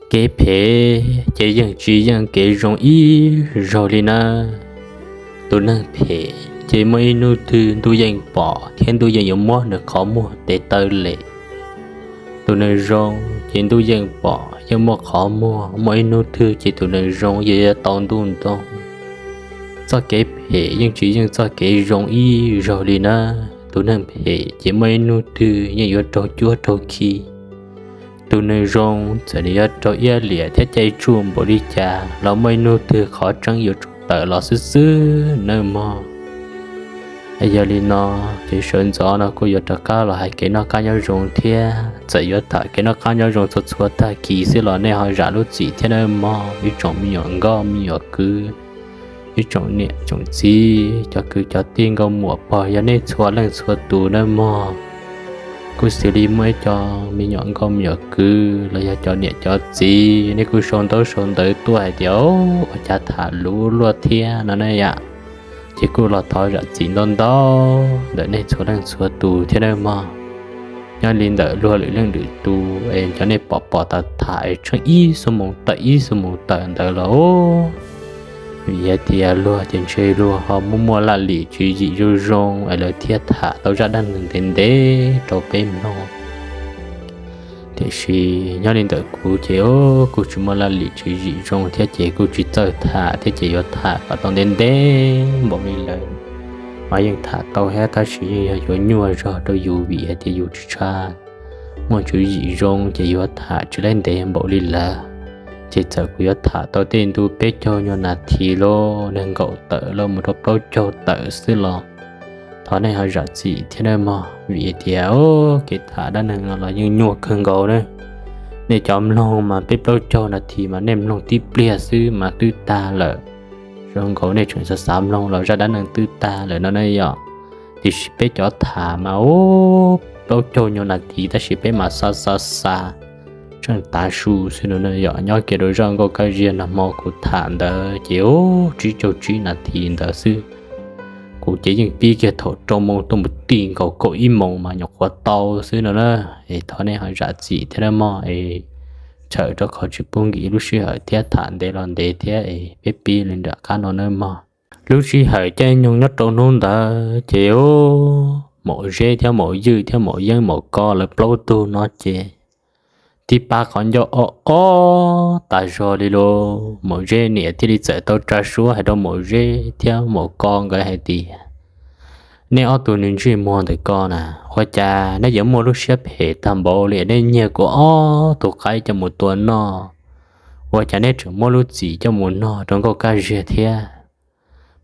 Kev phem ces yeej tsis yeej kev zoo ib zaug li nawb. Tus neeg phem ces muaj ib hnub twg ntuj yeej pom thiab ntuj yeej yuav muab nws qhov muag tes taw lem. Tus neeg zoo ces ntuj yeej pom yeej muaj qhov muag, muaj ib hnub twg ces tus neeg zoo yeej yuav tau ntuj ntoo. Txoj kev phem yeej tsis yeej txoj kev zoo ib zaug li nawb. Tus neeg phem ces muaj ib hnub twg yeej yuav raug cuab raug khi. Tus neeg zoo txawm nws yuav raug iab liam thiab caij tsuj npaum li cas los muaj ib hnub twg qhov tseeb yuav tsum tawm los xwb xwb nawb mog. Yog li no, ces sawv ntxov no kuj yuav rov qab los hais kev noj qab nyob zoo thiab. Txawm yuav tham kev noj qab nyob zoo txhua txhua tag kis xwb los nej ho zam lub txim thiab nawb mog, ib tsoom me nyuam nkauj me nyuam kwv, ib tsoom niam tsoom txiv, cov kwv cov tij nkauj muam pog, yog nej txhua leej txhua tus nawb mog. Kuj xws li muaj ib co me nyuam nkauj me nyuam kwv los yog cov niam cov txiv, nej kuj sau ntaub sau ntawv tuaj hais tias, ua cas tham luv luaj thiab no ne yom. Ces kuj los thov zam txim ntau ntau ntawm nej txhua leej txhua tus thiab nawb mog. Nyob li ntawm luag lwm leej lwm tus es cov nej pom pom tas tham es tsheej ib xuab moos tawm ib xuab moos tawm ntawd los, vim hais tias luag ces ntshe luag ho muaj muaj laj lim tswv yim zoo zoo es lawv thiaj tham tau zaj dab neeg ntev ntev rau peb mloog. Tiam sis nyob li ntawm kuv ces kuj tsis muaj laj lim tswv yim zoo thiab ces kuj tsis txawj tham thiab ces yuav tham kom tau ntev ntev npaum li lawv mas yeej tham tau thiab, tab sis yeej yog yuav nyuaj zog rau yus vim hais tias yus tsis tshaj muaj tswv yim zoo ces yuav tham tsis laib ntev npaum li lawv. Ces txawm kuv yuav tham tau tej ntu peb caug nyuag nas this los nees nkaum tawm los mus rau plaub caug tawm xwb los thov nej ho zam txim thiab nawb mog, vim tias kev tham dab neeg no los yeej nyuaj kawg nkaus na. Nej cov mloog mas peb plaub caug nas this mas nej mloog tib pliag xwb mas twb tag lawm. Zoo nkaus nej tseem xav xav mloog los zaj dab neeg twb tag lawm no ne yom. Tiam sis peb cov tham mas plaub caug nyuag nas this tab sis peb mas xav xav xav tsheej tav su xwb no yom. Nyob kiag rau zaj nkauj kab ziag nag hmo kuv tham ntawd ces tsib caug tsib nas this ntawd xwb. Kuv ces yeej pib kiag thaum rau moos tuaj mus ti nkaus kaum ib moos mas nyuam qhuav tau xwb no na. Es thov nej ho zam txim thiab nawb mog, es txhawm rau qhov tsis pub nkim lub sij hawm thiab tham ntev los ntev thiab es peb pib li nram qab no nawb mog. Lub sij hawm caij nyoog nyob rau hnub ntawd ces maum Zeb thiab maum Ywj thiab maum Yeeb maum Ko lawv plaub tug no ces tib pab qhov ncauj o o tas zog li lauj. Maum Zeb niam thiaj li txawm tau tsa suab hais rau maum Zeb thiab maum Ko nkawd hais tias, nej ob tug nws ntsej muag ntawm ko na, ua cas nej yuav muaj lub siab phem tag npaum li nej nyiag kuv ob tug qaib coj mus tua noj? Ua cas nej tseem muab lub txim coj mus noj rau nkauj kab ziag thiab?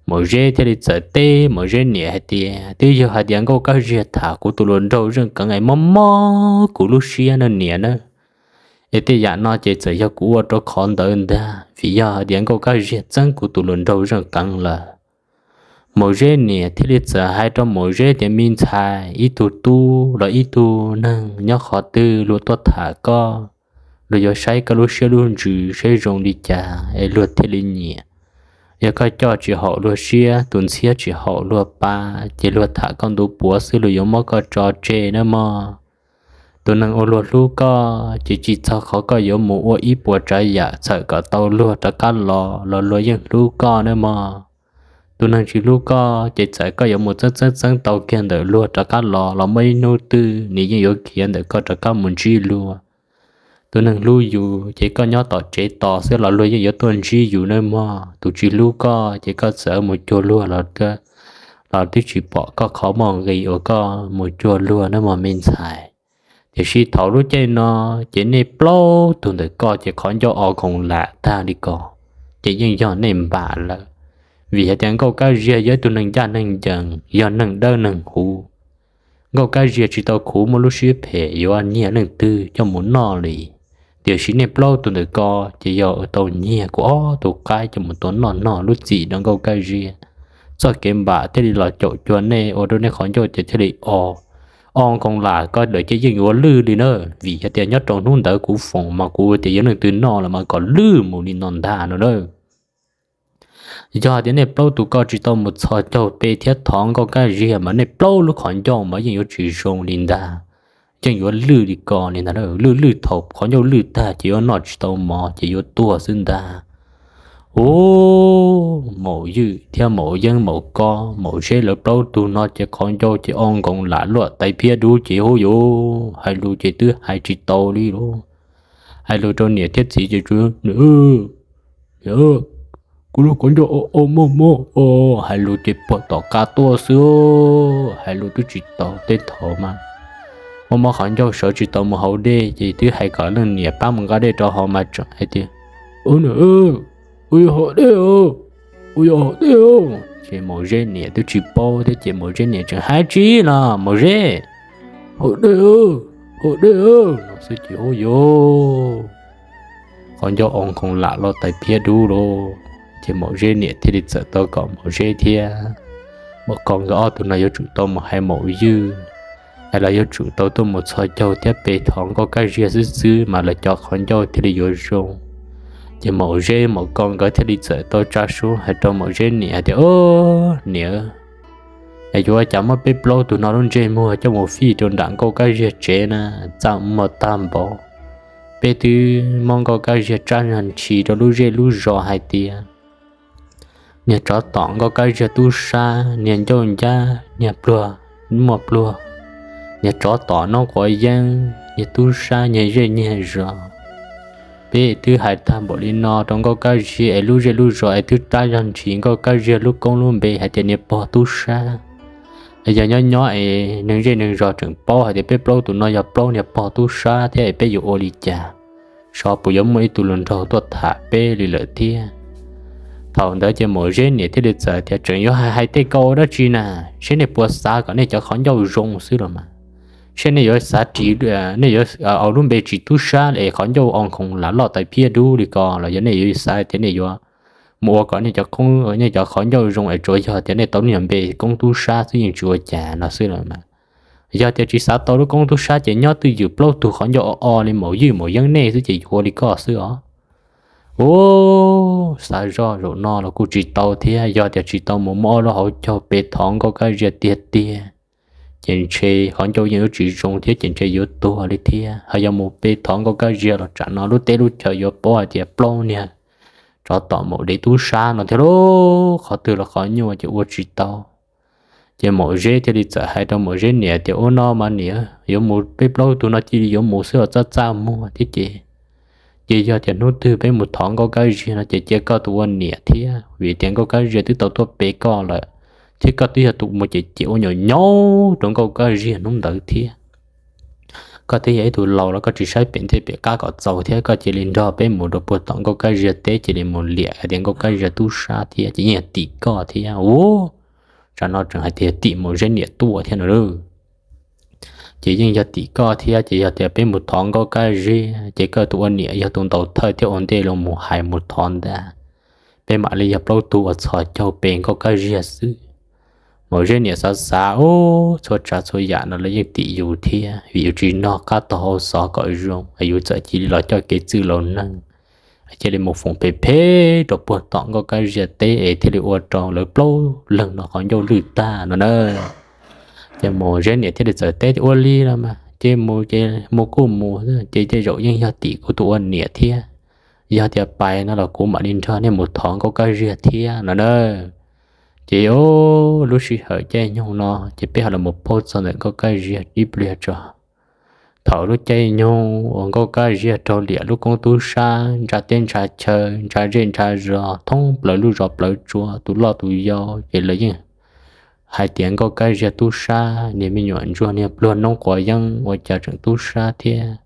Maum Zeb thiaj li txawm teb maum Zeb niam hais tias, twb yog hais tias nkauj kab ziag tham kuv tus hluas nraug zeej keev es mob mob kuv lub siab no niam na. Es tej yam no ces txawm yog kuv ua rau qhov ntawd ntag, vim yog hais tias nkauj kab ziag txeeb kuv tus hluas nraug zeej keev lawm. Maum Zeb niam thiaj li txawm hais rau maum Zeb tias, me ntxhais, ib tug tub los ib tug neeg nyob qhov twg luag tuaj tham koj, luag yuav saib koj lub siab lub ntsws saib zoo li cas es luag thiaj li nyiam. Yog koj coj tsis haum luag siab, tus ntxhiab tsis haum luag pa, ces luag tham koj ntu puav xwb luag yuav muab koj tso tseg nawb mog. Tus neeg uas luag hlub koj ces tsis txog qhov koj yuav mus ua ib puas tsav yam txhawm kom tau luag rov qab los los luag yeej hlub koj nawb mog. Tus neeg tsis hlub koj ces txawm koj yuav mus txeeb txeeb txeeb tau kiag ntawm luag rov qab los los muaj ib hnub twg nws yeej yuav khiav ntawm koj rov qab mus ntsib luag. Tus neeg hlub yus ces koj nyob tom tsev tos xwb los luag yeej yuav tuaj ntsib yus nawb mog. Tus tsis hlub koj ces koj txawm mus cuag luag los twb tsis pom koj qhov muaj nqis uas koj mus cuag luag nawb mog me ntxhais. Tiam sis thaum lub caij no ces nej plaub tug ntawm koj ces qhov ncauj o khoom lam tag li ko, ces yeej yog nej npam lawm. Vim hais tias nkauj kab ziag yog ib tug neeg ncaj neeg ncees, yog neeg dawb neeg huv. Nkauj kab ziag tsis tau khuv muaj lub siab phem yuav nyiag leej twg coj mus noj li. Tiam sis nej plaub tug ntawm ko ces yog tau nyiag kuv ob tug qaib coj mus tua noj noj lub txim rau nkauj kab ziag. Txoj kev npam thiaj li los caum cuag nej ua rau nej qhov ncauj ces thiaj li o o nkoos lam koj lawm ces yeej yuav lwj li na. Vim hais tias nyob rau hnub ntawd kuv foom mas kuv tias yuav leej twg noj los mas kom lwj mus li no ntag no na. Yog hais tias nej plaub tug ko tsis tau mus txhos caug pe thiab thov nkauj kab ziag mas nej plaub lub qhov ncauj mas yeej yuav tsis zoo li ntag. yeej yuav lwj li ko li ntag. Lwj lwj thaum qhov ncauj lwj tag ces yuav noj tsis tau mov ces yuav tuag xwb ntag. Ub, maum ywj thiab maum yeeb maum kob maum zeb lawv plaub tug no ces qhov ncauj ces o nkoos lam luaj tais phiab dub ces hu yuv hais lus ces twb hais tsis tau li lauj. Hais lus rau niam thiab txiv ces niam, kuv lub qhov ncauj o o mob mob o, hais lus ces puag tom qab tuaj xwb. Hais lus twb tsis tau tej thaum mas mob mob qhov ncauj sawv tsis tau mus haus dej ces twb hais kom leej niam pab mus nqa dej rau haus mas tseem hais tias, ua niam, ua yog haus dej, ua yog haus dej. Ces maum zeb niam twb tsis paub thiab ces maum zeb niam tseem hais tsis los maum zeb, haus dej, haus dej no xwb ces hu yuv qhov ncauj o nkoos lam luaj tais phiab dub lauj. Ces maum zeb niam thiaj li txawm tau kom maum zeb thiab maum kob nkawd ob tug no yuav tsum tau mus hais maum ywj, es lawv yuav tsum tau tuaj mus txhos caug thiab pe thov Nkauj Kab Ziag xwb xwb mas lawv cov qhov ncauj thiaj li yuav zoo. Ces maum zeb maum kob nkawd thiaj li txawm tau tsa suab hais rau maum zeb niam hais tias, o, niam, es yuav ua cas muab peb plaub tug no lub ntsej muag coj mus fij rau nram Nkauj Kab Ziag tsev na, txaj muag tag npaum. Peb twb muab Nkauj Kab Ziag tsab zog ntshis rau lub zej lub zos hais tias niag tsov tom Nkauj Kab Ziag tub sab, niag ncauj ncab, niag pluag, muaj pluag, niag tsov tom noob quav yeeb, niag tub sab, niag zej niag zos. Peb twb hais tag npaum li no rau Nkauj Kab Ziag es lub zej lub zos es twb tsab zog ntshis Nkauj Kab Ziag lub koob lub npe hais tias niag pog tub sab. Yog nyob nyob es neeg zej neeg zos tseem paub hais tias peb plaub tus no yog plaub niag pog tub sab thiab es peb yuav ua li cas? Xyov puas yuav muaj ib tug hluas nraug tuaj tham peb li lawm thiab. Thaum ntawd ces maum zeb niam thiaj li txawm tias, tseem yuav hais hais tej ko ua dab tsi na? Seb nej puas xav kom nej cov qhov ncauj zoo xwb los mas. Seb nej yuav xav ris, nej yuav ua lub npe ris tub sab es qhov ncauj o nkhoos lam loj tais phiab dub li ko los yog nej yuav xav tias nej yuav mus ua kom nej cov qoob, nej cov qhov ncauj zoo es tsuas yog tias nej tau niag npe koob tub sab xwb yeej tsis ua cas no xwb los mas. Yog tias tsis xav tau lub koob tub sab ces nyob twj ywm plaub tug qhov ncauj o o li maum ywj maum yeeb nej xwb ces yuav ua li koj xwb os. Ub, xav zoj zaum no los kuj tsis tau thiab, yog tias tsis tau mus muab ob lub hauv caug pe thov Nkauj Kab Ziag tiag tiag ces ntshe qhov ncauj yeej yuav tsis zoo thiab ces ntshe yuav tuag li thiab. Ho yog mus pe thov Nkauj Kab Ziag los tsam no lub teb lub chaw yuav paub hais tias plaub niag tsov tom maum dev tub sab no thiab lauj, qhov twg los qhov nyuaj ces ua tsis tau. Ces maum zeb thiaj li txawm hais rau maum zeb niam tias, ua no mas niam, yuav mus peb plaub tug no cia li yuav mus xwb los txaj txaj muag thiab ces, ces yog tias hnub twg peb mus thov Nkauj Kab Ziag no ces cia koj tus ua niam thiab, vim tias Nkauj Kab Ziag twb tau tuaj pe koj lawm, thiab koj twb yog tus mus cem cem ua nyaum nyaub rau Nkauj Kab Ziag hnub ntawd thiab. Koj twb yog ib tug laus los koj tsis saib pem ntej pem qab kom txaus thiab, koj cia li nrog peb mus rau puag tom Nkauj Kab Ziag teb, cia li mus liam hais tias Nkauj Kab Ziag tub sab thiab ces yeej yog tim koj thiab. Ub, tsam no tseem hais tias tim maum zeb niam tuaj thiab no lauj. Ces yeej yog tim koj thiab, ces yog tias peb mus thov Nkauj Kab Ziag ces koj tus ua niam yog tus ntaus thawj thiab ua ntej los mus hais mus thov ntag. Peb mam li yog plaub tug uas txhos caug pe Nkauj Kab Ziag xwb. Maum zeb niam xav xav, ub, txhua tsav txhua yam no lawv yeej tim yus thiab, vim yus tsis nrog qab taug hau xov kom zoo es yus txawm cia li los coj kev txwj laus neeg, cia li mus foom phem phem rau puag tom Nkauj Kab Ziag teb es thiaj li ua rau lawv plaub leeg no qhov ncauj lwj tag no na. Ces maum zeb niam thiaj li txawm teb tias, ua li los mas ces mus ces mus kuj mus, ces tej zaum yeej yog tim kuv tus ua niam thiab. Yog tias pais no los kuv mam li nrog nej mus thov Nkauj Kab Ziag thiab no na. Ces lub sij hawm caij nyoog no ces peb ho los paub txog ntawm Nkauj Kab Ziag ib pliag tso. Thaum lub caij nyoog uas Nkauj Kab Ziag raug liam lub koob tub sab, ntsha teb ntsha chaw, ntsha zej ntsha zos, thoob plaws lub zos plawv tsuas, tus loj tus yau ces lawv yeej hais tias Nkauj Kab Ziag tub sab, niag me nyuam ntsuag niag pluag noob quav yeeb ua cas tseem tub sab thiab.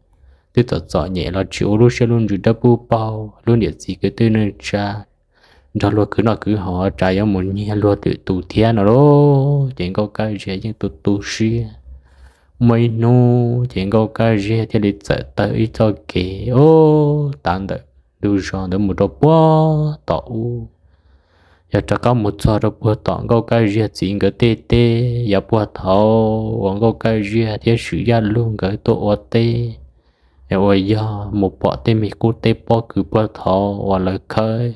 Twb txom txom nyem los tsis ua lub siab lub ntsws dawb pub paug, lub niam txiv kwv tij neej tsa nrog luag khwv noj khwv haus, tsam yuav mus nyiag luag twm tus thiab no lauj. Ces Nkauj Kab Ziag yeej tu tu siab. Muaj ib hnub ces Nkauj Kab Ziag thiaj li txawm taug ib txoj kev, ub, tav ntawm ntug zos ntawd mus rau puag tom ub. Yog rov qab mus txog rau puag tom Nkauj Kab Ziag txiv nkawd tej teb, yog puag thaum uas Nkauj Kab Ziag thiab Swm Yaj Lug nkawd tuaj ua teb, es uas yog mus pom tej me qub teb pob kws puag thaum uas lawv khawb,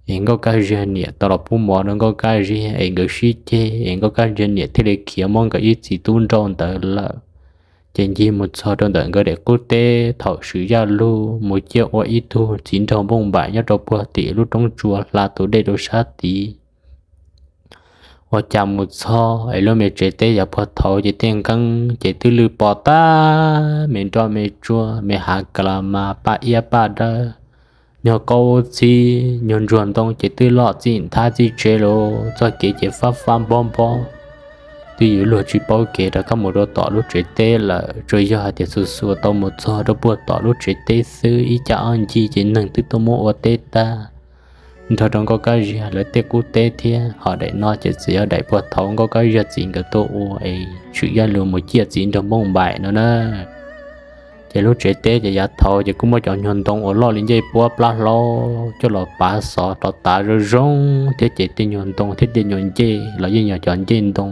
es Nkauj Kab Ziag niam tau los pub mov rau Nkauj Kab Ziag es nkawd sib ceg, es Nkauj Kab Ziag niam thiaj li khiav muab nkawd ib txiv tub nrauj ntawd lawm. Ces ncig mus txog rau ntawm nkawd daim qub teb thaum Swm Yaj Lug mus ciaj ua ib tug txiv nraug npauj npaim nyob rau puag tim lub roob tsua hla tus dej rau sab tid. Ua cas mus txog es lub me tsev teb yav puag thaud ces tej nqeeb ces twb lwj pos tag, me nroj me tsuag, me hav ka la mas, paj iab paj dawb, nyuag qaub txhib nyuag ntsuag ntoo ces twb loj txij nthab txij tsev lawm, txoj kev ces fab fab npob npob. Twb yuav luag tsis paub kev rov qab mus rau tom lub tsev teb lawm, tsuas yog hais tias xuas xuas tau mus txog rau puag tom lub tsev teb xwb, ib caj ob ncig ces neeg twb tuaj muab ua teb tag nrog rau Nkauj Kab Ziag lawv tej qub teb thiab. Ho daim no ces txawm yog daim puag thaud Nkauj Kab Ziag txiv nkawd tuaj ua es Swm Yaj Lug mus ciaj txiv nraug npauj npaim no na. Ces lub tsev teb ces yav thaud ces kuj muab cov nyuag ntoo uas loj li ncej puab plab hlaub coj los pav xov rov tav zoo zoo thiab, ces tej nyuag ntoo thiab tej nyuag ncej los yeej yog cov ncej ntoo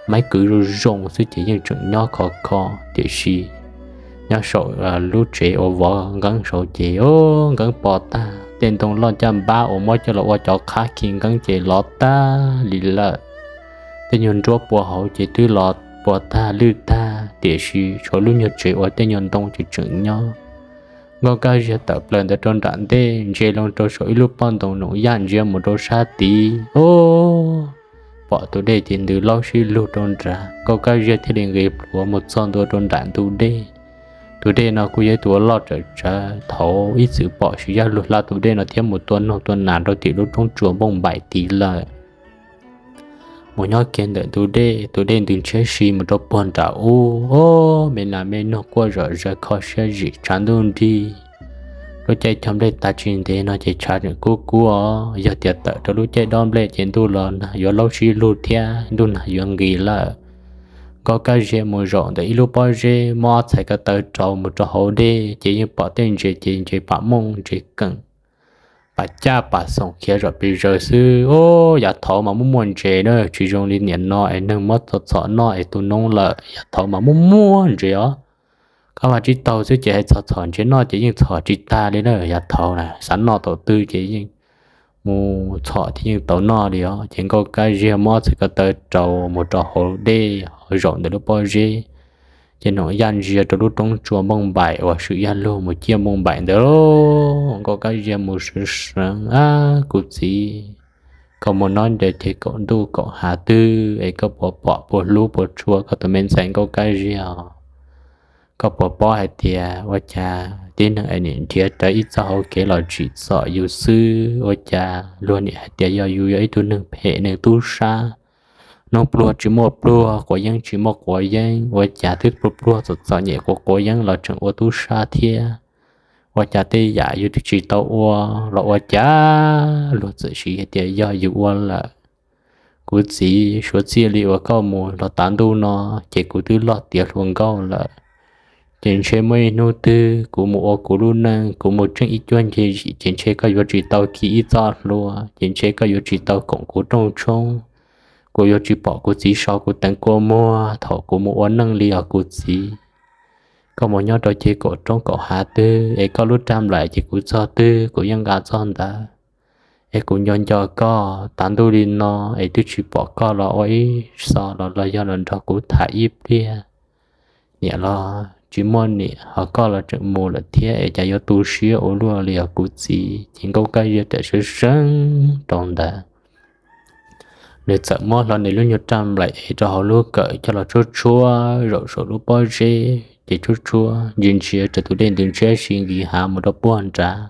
maib kwv zoo zoo xwb ces yeej tseem nyob khov kho. Tiam sis nyob saum lub tsev uas vov nqeeb saud ces nqeeb pos tag, tej ntoo loj ncaj npab uas muab coj los ua cov qhab khi nqeeb ces lov tag li lawm. Tej nyuag nruab pua hauv ces twb lov pos tag lwj tag, tiam sis tshuav lub nyuag tsev uas tej nyuag ntoo ces tseem nyob. Nkauj Kab Ziag tawm plaws ntawd rau nram ntej, ntsia loo rau saum ib lub pob ntoo, Noom Yaj ntsia mus rau sab tid, o, pom tus dej ces ntws laub sib lug rau nrad. Nkauj Kab Ziag thiaj li nqis plhuav mus txog ntua rau nram ntug dej. Tus dej no kuj yog ib tus uas loj tsawv tsawv, thaud ib txwm pom Swm Yaj Lug hla tus dej no thiab mus tua noog tua nas rau tim lub roob tsua npauj npaim tid lawm. Mus nyob kiag ntawm ntug dej, tus dej ntws ntshiab si mus rau puag nram ub, o, me nas me noog quaj zom zaws kho siab zim tshav ntuj nrig. Lub caij cog nplej tag tsis ntev no ces tshav tseem kub kub os, yog tias tawm rau lub caij dob nplej ces ntuj los nag yuav laub sib lug thiab ntuj nag yuav nqis lawm. Nkauj Kab Ziag mus zaum ntawm ib lub pob zeb, muab txhais ko taw rau mus rau hauv dej ces yeej pom tej ntses ces ntses pam mooj ntses keem, pam caj pam xoom khiav zom pes zaws xwb. O, yav thaud mas muaj muaj ntses na, tsis zoo li niaj no es neeg muab txhom txhom noj es tu noob lawm. Yav thaud mas muaj muaj ntses os. Koj mas tsis taug xwb ces hais txhom txhom ntses noj ces yeej txhom tsis tag li na. Yav thaud na xav noj thaum twg ces yeej mus txhom thiab yeej tau noj li os. Ces Nkauj Kab Ziag muab txhais ko taw rau mus rau hauv dej ho zaum ntawm lub pob zeb. Ces Noom Yaj ntsia rau lub roob tsua npauj npaim uas Swm Yaj Lug mus ciaj npauj npaim ntawd, Nkauj Kab Ziag mus sawv seev, ab kuv txiv, koj mus nyob ntawd ces kaum ntuj kaum hav twg es koj puas pom puas hlub puas tshua koj tus me ntxhais Nkauj Kab Ziag? Koj puas paub hais tias ua cas tib neeg es nim nrhiav rawv ib txoj hauv kev los tsim txom yus xwb, ua cas luag nim hais tias yog yus yog ib tug neeg phem neeg tub sab, noob pluag tsis muaj pluag, quav yeeb tsis muaj quav yeeb, ua cas twb pluag pluag txom txom nyem quav quav yeeb los tseem ua tub sab thiab? Ua cas tej yam yus twb tsis tau ua los ua cas luag txawm siv hais tias yog yus ua lawm? Kuv txiv, suav txij li uas koj mus los tav ntuj no ces kuv twb loj tiav hluas nkauj lawm. Ces ntshe muaj ib hnub twg kuv mus ua kuv lub neej, kuv mus tseem ib cuab nce zim ces ntshe koj yuav tsis tau khi ib txoj hlua, ces ntshe koj yuav tsis tau koom kuv rooj tshoob. Kuv yuav tsis pom kuv txiv so kuv teev kua muag thaum kuv mus ua neej li os kuv txiv. Koj mus nyob rau ces kaum roob kaum hav twg es koj lub raj nplaim ces kuv txog twg kuv yeej nqa txog ntawd. Es kuv nco nco koj, tav ntuj li no es twb tsis pom koj los ua ib xo los los yog los nrog kuv tham ib pliag. Niam los tsis muaj niam, ho koj los tseem mus lawm thiab es cas yuav tu siab ua luaj li os kuv txiv. Ces Nkauj Kab Ziag txawm seev seev rau ntawd, nws txawm muab hlo nws lub nyuag raj nplaim ev rau hauv lub kawm coj los tshuab tshuab zaum saum lub pob zeb, ces tshuab tshuab ntsia ntsia rau tus dej ntws ntshiab si nqis hav mus rau puag nrad.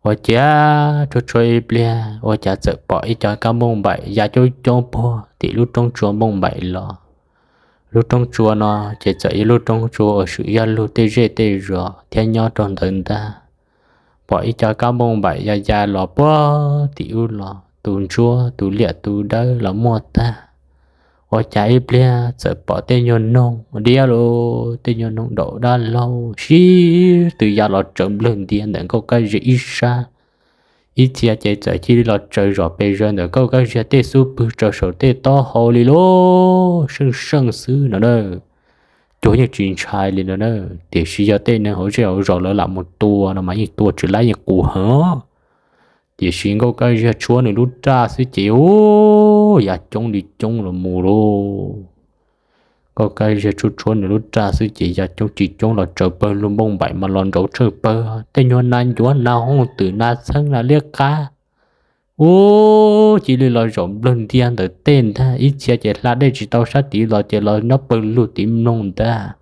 Ua cas tshuab tshuab ib pliag ua cas txawm pom ib co kab npauj npaim ya coob coob puag tim lub roob tsua npauj npaim los. Lub roob tsua no ces txawm yog lub roob tsua uas Swm Yaj Lug tej zej tej zos thiab nyob rau ntawd ntag. Pom ib co kab npauj npaim ya ya los puag tim ub los, tus ntsuab tus liam tus dawb los muaj tag. Ua cas ib pliag txawm pom tej nyuag noog diab los tej nyuag noog daum dab laug sib tw ya los tsaws nplawg ntiav ntawm Nkauj Kab Ziag ib sab. Ib txhia ces txawm cia li los tsaws zom pes zaws ntawm Nkauj Kab Ziag tej xub pwg tsaws saum tej taub hau li los seej seej xwb no na. Cuag yeej tsis ntshai li no na, tiam sis yog tej neeg hauv zej hauv zos lawv lam mus tua no mas yeej tua tsis laib yeej qus heev. Tiam sis Nkauj Kab Ziag tshuab nws lub raj xwb ces u, ya coob li coob los mus lauj. Nkauj Kab Ziag tshuab tshuab nws lub raj xwb ces yog coob tsis coob los tsawv pawg lug, npauj npaim mas los nrauv tsheej pawg, tej nyuag nas ncuav, nas hooj twm, nas txheeb, nas liab qab, ub, cia li los zaum nplawg ntiag ntawm tej ntag. Ib txhia ces hla dej tsis tau sab tid los ces los nyob pawg lug tim mloog ntag.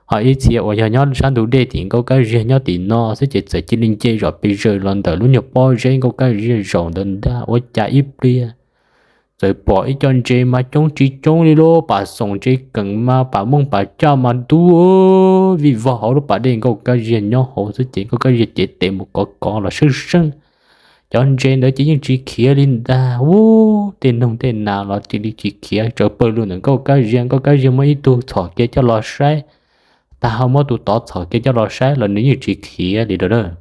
Ho ib txhia uas yog nyob sab ntug dej tim Nkauj Kab Ziag nyob tim no xwb ces txawm cia li nce zom pes zaws los ntawm lub nyuag pob zeb Nkauj Kab Ziag zaum ntawd ntag. Ua cas ib pliag txawm pom ib co ntses mas coob tsis coob li lub pas xoom, ntses keem mas pam mooj pam coj mas dub vij vog hauv lub pas dej Nkauj Kab Ziag nyob hauv xwb ces Nkauj Kab Ziag cev tes mus kov kov los seeb seeb. Cov ntses ntawd ces yeej tsis khiav li ntag. Ub, tej noog tej nas los cia li tsis khiav, tsawv pawg lug ntawm Nkauj Kab Ziag. Nkauj Kab Ziag muab ib tug txhom kev coj los saib, tag ho muab tus tod txhom kev coj los saib los nws yeej tsis khiav li lawm.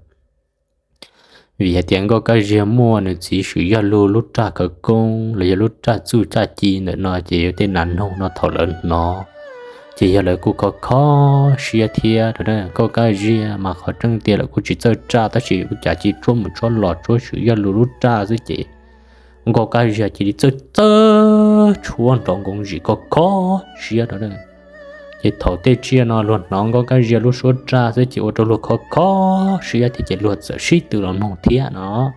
Vim hais tias Nkauj Kab Ziag muaj nws txiv Swm Yaj Lug lub raj khawv koob los yog lub raj txuj raj ci ntawm no ces tej nas noog no thaum lawv hnov ces yog lawv kuj kho kho siab thiab. Nkauj Kab Ziag mas qhov tseeb tiag lawm kuj tsis txawj raj tab sis ua cas cia li tsuab mus tsuab los tsuab Swm Yaj Lug lub raj xwb ces Nkauj Kab Ziag cia li txawj txawj tshuab nrov nkoov zim kho kho siab. Ces thaum tej tsiaj no luag hnov Nkauj Kab Ziag lub suab raj xwb ces ua rau luag kho kho siab thiab ces luag txawm sib tw los mloog thiab no.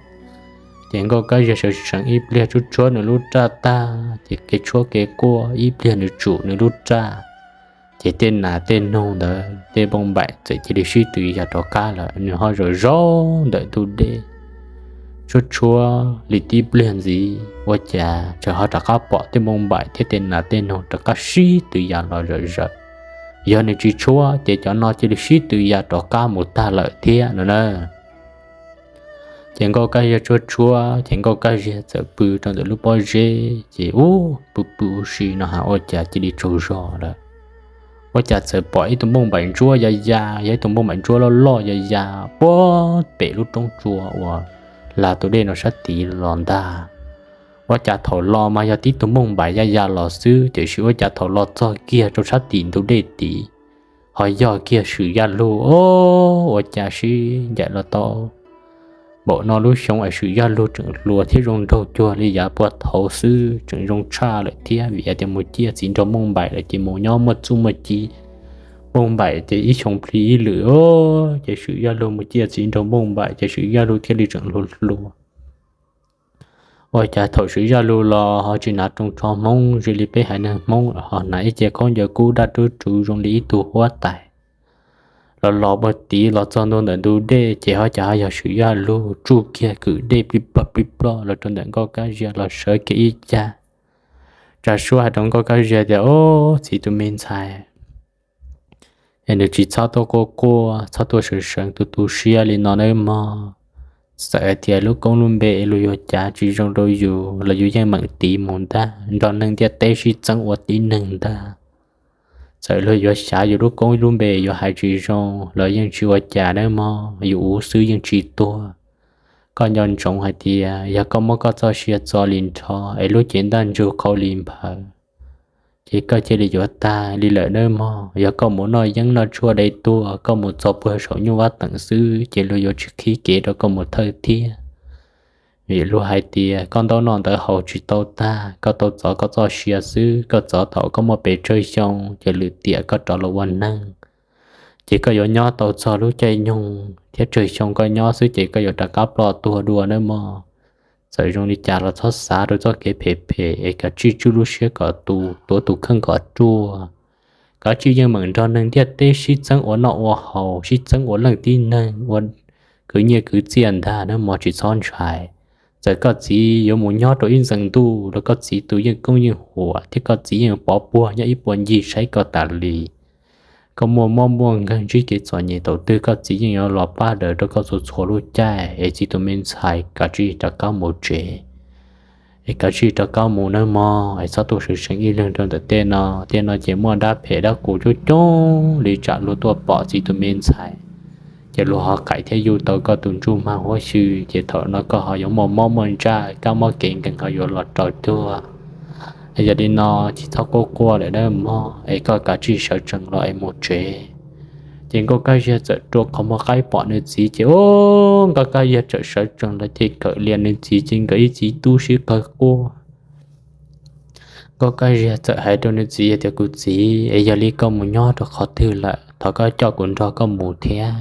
Ces Nkauj Kab Ziag sawv seev ib pliag tshuab tshuab nws lub raj tag ces kev tshuab kev quaj ib pliag nws tsum nws lub raj, ces tej nas tej noog ntawd tej npauj npaim txawm cia li sib tw ya rov qab lawm. Nws ho zaum zaum ntawm ntug dej tshuab tshuab li tib pliag ntxiv ua cas txawm ho rov qab pom tej npauj npaim thiab tej nas tej noog rov qab sib tw ya los zaum zaum. Yog nws tsis tshuab ces cov no cia li sib tw ya rov qab mus tag lawm thiab no na. Ces Nkauj Kab Ziag tshuab tshuab ces Nkauj Kab Ziag txawm pw rau ntawm lub pob zeb ces ub pw pw ua si no ha ua cas cia li tsaug zog lawm. Ua cas txawm pom ib tug npauj npaim ntsuab ya ya, yog ib tug npauj npaim ntsuab loj loj ya ya puag pem lub roob tsua uas hla tus dej no sab tid los ntag. Ua cas thaum los mas yog tib tug npauj npaim ya ya los xwb tiam sis ua cas thaum los txog kiag rau sab tim ntug dej tid ho yog kiag Swm Yaj Lug. Ob, ua cas sib ncaim los tau npaum no lub xyoo es Swm Yaj Lug tseem hluas thiab zoo nraug cuag li yav puag thaud xwb, tseem zoo tshaj lawm thiab vim hais tias mus ciaj txiv nraug npauj npaim lawm ces mus nyob muaj txuj muaj ci. Npauj npaim ces ib xyoo plhis ib lwm, ces Swm Yaj Lug mus ciaj txiv nraug npauj npaim ces Swm Yaj Lug thiaj li tseem hluas hluas. Ua cas thaum Swm Yaj Lug los ho tsis hnav rooj tso hmoob zoo li peb haiv neeg hmoob lawm, ho hnav ib ce khaub ncaws kub daj rub ruv zoo li ib tug huab tais. Los los puag tid los txog ntua ntawm ntug dej ces ho cas ho yog Swm Yaj Lug tsuj kiag kwm dej plig plog plig plog los rau ntawm Nkauj Kab Ziag los sawv kiag ib cag. Tsa suab hais rau Nkauj Kab Ziag tias, Ob, txiv tus me ntxhais, es nws tsis txhob tuaj quaj quaj, txhob tuaj seev seev tu tu siab li no nawb mog. Txawm hais tias lub koob lub npe luag yuav cav tsis zoo rau yus los yus yeej meem tiv mus ntag, nrog neeg ntiaj teb sib txeeb ua tib neeg ntag. Txawm luag yuav xyav yus lub koob lub npe yuav hais tsis zoo los yeej tsis ua cas nawb mog, yus uv xwb yeej tsis tuag. Koj nco ntsoov hais tias yog koj muab koj txoj sia txo li nrho es lub cev ntaj ntsug qhau li nphaws, ces koj cia li yuav tag li lawm nawb mog. Yog koj mus noj yeeb noj tshuaj dai tuag, koj mus txog puag saum nyuj vab teem xwb ces luag yuav tsis qhib kev rau koj mus thawj thiab. Vim luag hais tias koj ntaub noj ntawv haus tsis tau tag, koj tau txov koj txoj sia xwb, koj txov thaum koj muaj pes tsawg xyoo ces lwm tiam koj rov los ua neeg. Ces koj yuav nyob tau txog lub caij nyoog thiab tsawg xyoo koj nyob xwb ces koj yuav rov qab ploj tuag dua nawb mog. Txawm zoo li cas los txhob xav rau txoj kev phem phem es kav tsij tswj lub siab kom tu, tuav tus kheej kom ruaj. Kav tsij yeej meem nrog neeg ntiaj teb sib txeeb ua noj ua haus, sib txeeb ua leej tib neeg, ua kwv nyiaj kwv txiaj ntag nawb mog, tsis txhob ntshai. Txawm koj txiv yuav mus nyob rau ib ntxees ntuj los koj txiv tus yeej koob yeej huam thiab koj txiv yeej pov puag nyob ib puag ncig saib koj tas li. Koj muaj mob muaj nkeeg ntsib kev txom nyem thaum twg koj txiv yeej yuav los pab daws rau koj txhua txhua lub caij. Es txiv tus me ntxhais kav tsij rov qab mus tsev, es kav tsij rov qab mus nawb mog, es txhob tuaj seev seev ib leeg rau ntawm tej no. Tej no ces muaj dab phem dab qus coob coob li, tsam luag tuaj pom txiv tus me ntxhais ces luag ho qais thiab yuj tau koj tus ntsuj mag huab xyw, ces thaum no koj ho yuav muaj mob muaj ntsaj kab mob kev nkeeg ho yuav los raug tuag. Yog li no tsis txhob quaj quaj lawm nawb mog, es koj kav tsij sawv tsees los es mus tsev. Ces Nkauj Kab Ziag txawm rua qhov muag qaib pom nws txiv ces, ub, Nkauj Kab Ziag txawm sawv tsees los ces kawm lias nws txiv ces nkawd ib txiv tub sib qawg quaj. Nkauj Kab Ziag txawm hais rau nws txiv tias, Kuv txiv, es yog li koj mus nyob rau qhov twg lawm, thov koj coj kuv nrog koj mus thiab.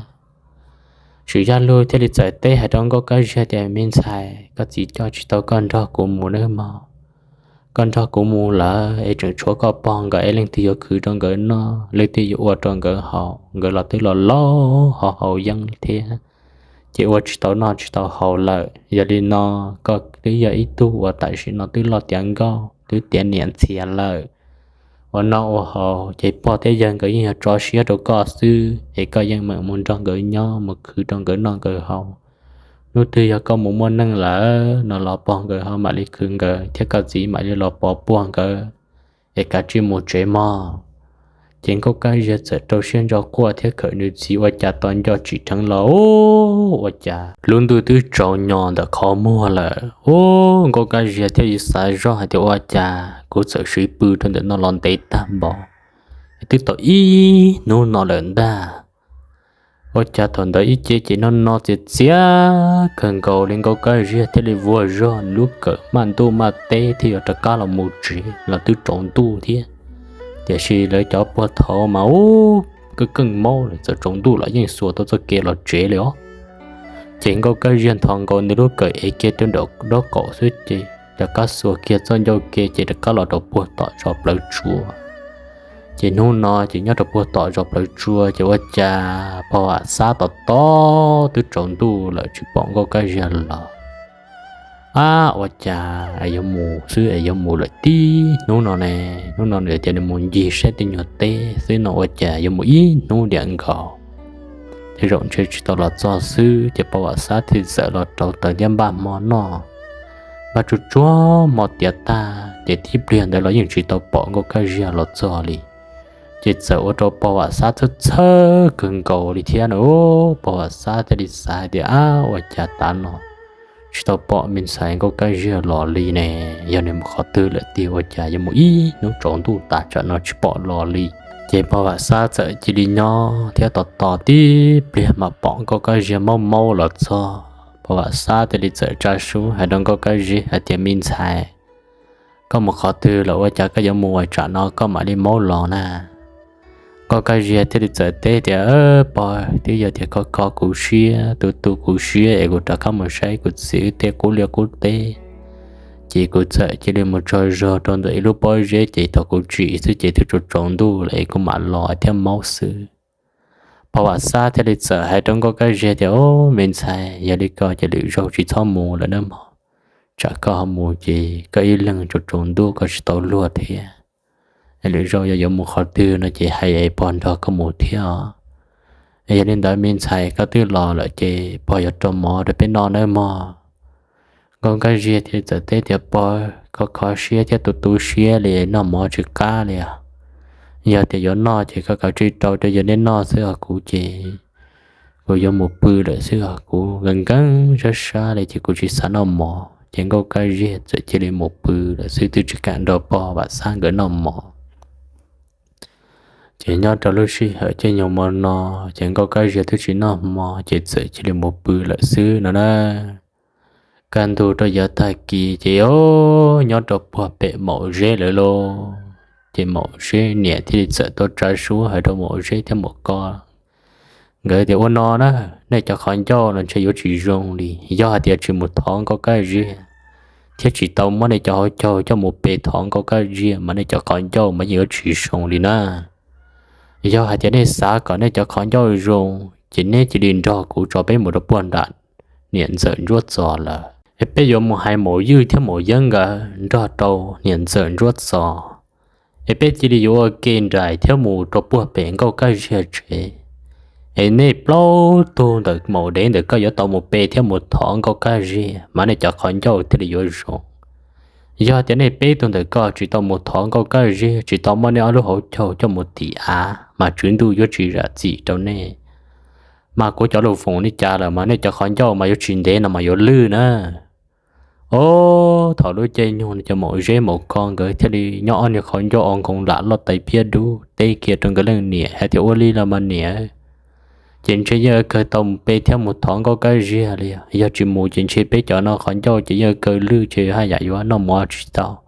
Tswv Yaj Luj thiaj li txawm teb hais rau Nkauj Kab Ziag tias, Me ntxhais, koj txiv coj tsis tau koj nrog kuv mus nawb mog. Koj nrog kuv mus lawm es tseem tshuav koj pog nkawd es leej twg yuav khwv rau nkawd noj, leej twg yuav ua rau nkawd haus, nkawd los twb los laus ho haus yeeb thiab, ces ua tsis tau noj tsis tau haus lawm. Yog li no, koj twb yog ib tug uas tam sim no twb loj tiav nkauj, twb tiav niam ntxhias lawm. Ua noj ua haus ces pog thiab yawg nkawd yeej yog tso siab rau koj xwb, es koj yeej meem mus nrog nkawd nyob mus khwv rau nkawd noj nkawd haus. Hnub twg yog koj mus muaj neej lawm no los pog nkawd ho mam li khwv nkawd thiab koj txiv mam li los pov puag nkawd, es kav tsij mus tsev mog. Ces Nkauj Kab Ziag txawm rau siab ntso quaj thiab khawm nws txiv ua cas tos nco tsis dheev los ua cas lub ntuj twb tsaus nyo ntawm qhov muag lawm. Ub, Nkauj Kab Ziag thiaj li xav zoj hais tias, Ua cas kuv txawm siv pw rau ntawm no los ntev tag npaum, twb tau ib hnub no lawm ntag. Ua cas thaum ntawd ib ce ces no no txias txias kawg nkaus li, Nkauj Kab Ziag thiaj li vuag zog, nws lub kawm maj ntuj maj teb thiaj yuav rov qab los mus tsev los twb tsaus ntuj thiab. Tiam sis lawv cov puag thaud mas ub, keej keej maub lawm, txawm tsaus ntuj los yeej xuas tau txoj kev los tsev li os. Ces Nkauj Kab Ziag nthos nkaus nws lub kawm ev kiag rau nraum nraub qaum xwb ces rov qab xuas kiag txoj ncauj ke ces rov qab los rau puag tom zos Plawv Tsua. Ces hnub no ces nyob rau puag tom zos Plawv Tsua ces ua cas pog Vam Xab tos tos twb tsaus ntuj lawm tsis pom Nkauj Kab Ziag los. Ab, ua cas es yuav mus xwb es yuav mus lawm tib hnub no ne? Hnub no nws tias nws mus ncig saib tej nyuag teb xwb no ua cas yuav mus ib hnub diam nkaus. Tej zaum ntshe tsis tau los txog xwb. Ces pog Vam Xab thiaj txawm los rauv taws thiab npaj hmo noj. Npaj tsuag tsuag hmo tiav tag ces tib pliag ntawd los yeej tsis tau pom Nkauj Kab Ziag los txog li. Ces txawm ua rau pog Vam Xab txhawj txhawj kawg nkaus li thiab na. Pog Vam Xab thiaj li xav hais tias, Ab, ua cas tav no tsis tau pom me ntxhais Nkauj Kab Ziag los li ne? Yog nws mus qhov twg lawm tiag, ua cas yuav mus ib hnub tsaus ntuj tas tsam no tsis pom los li? Ces pog Vam Xab txawm cia li nyob thiab tos tos tib pliag mam pom Nkauj Kab Ziag maub maub los txog. Pog Vam Xab thiaj li txawm tsa suab hais rau Nkauj Kab Ziag hais tias, Me ntxhais, koj mus qhov twg lawm, ua cas koj yuav mus ua tsam no koj mam li maub los na? Nkauj Kab Ziag thiaj li txawm teb tias, Pog, twb yog tias koj kho kuv siab, tu tu kuv siab es kuv rov qab mus saib kuv txiv tej qub liaj qub teb, ces kuv txawm cia li mus tsaug zog rau ntawm ib lub pob zeb ces thaum kuv tsim xwb ces twb tsaus tsaus ntuj lawm es kuv mam los thiab maub xwb. Pog Vam Xab thiaj li txawm hais rau Nkauj Kab Ziag tias, Au, me ntxhais, yog li ko ces lwm zaug tsis txhob mus lawm nawb mog. Tsam koj ho mus ces koj ib leeg tsaus tsaus ntuj koj tsis tau luag thiab. Es lwm zaug yog yuav mus qhov twg no ces hais es pog nrog koj mus thiab os. Es yog li ntawd me ntxhais, koj twb los lawm ces pog yuav rau mov rau peb noj nawb mog. Nkauj Kab Ziag thiaj txawm teb tias, Pog, koj kho siab thiab tu tu siab li, noj mov tsis qab li os. Yog tias yuav noj ces koj kav tsij rau rau yawg nej noj xwb os, kuv ces kuv yuav mus pw lawm xwb os, kuv nkees nkees sab sab li ces kuv tsis xav noj mov. Ces Nkauj Kab Ziag txawm cia li mus pw lawm xwb, twb tsis kam nrog pog Vam Xab nkawd noj mov. Ces nyob rau lub sij hawm caij nyoog mo no, ces Nkauj Kab Ziag twb tsis noj mov ces txawm cia li mus pw lawm xwb no na. Kaj ntug rau yav tag kis ces o, nyob rau puag pem Maum Zeb lawm lauj. Ces Maum Zeb niam thiaj li txawm tuaj tsa suab hais rau Maum Zeb thiab Maum Koj nkawd tias, Ua no na, nej cov qhov ncauj no ntshe yuav tsis zoo li. Yog hais tias tsis mus thov Nkauj Kab Ziag thiab tsis tau muab nej cov hauv caug coj mus pe thov Nkauj Kab Ziag mas nej cov qhov ncauj mas yeej yuav tsis zoo li na. Yog hais tias nej xav kom nej cov qhov ncauj zoo ces neb cia li nrog kuv tso peb mus rau puag nram niam ntxawm Ntsuab Txos lawm, es peb yuav mus hais Maum Ywj thiab Maum Yeeb nkawd nrog rau niam ntxawm Ntsuab Txos, es peb cia li yuav ua ke nraim thiab mus rau puag pem Nkauj Kab Ziag tsev. Es nej plaub tug ntawm Maum Dev ntawm ko yuav tau mus pe thiab mus thov Nkauj Kab Ziag mas nej cov qhov ncauj thiaj li yuav zoo. Yog tias nej peb tug ntawm ko tsis tau mus thov Nkauj Kab Ziag, tsis tau muab nej ob lub hauv caug coj mus tim av mas Tswv Ntuj yuav tsis zam txim rau nej. Mas kuv cov lus foom li cas lawm mas nej cov qhov ncauj mas yuav tsis ntev no mas yuav lwj na. Ob, thaum lub caij nyoog no ces Maum Zeb Maum Koj nkawd thiaj li nyob ob niag qhov ncauj o nkoos lam loj tais phiab dub teb kiag rau nkawd leej niam hais tias, Ua li los mas niam, ces ntshe yeej kawg tau mus pe thiab mus thov Nkauj Kab Ziag li. Yog tsis mus ces ntshe peb cov no qhov ncauj ces yeej kawg lwj ces haj yam yuav noj mov tsis tau.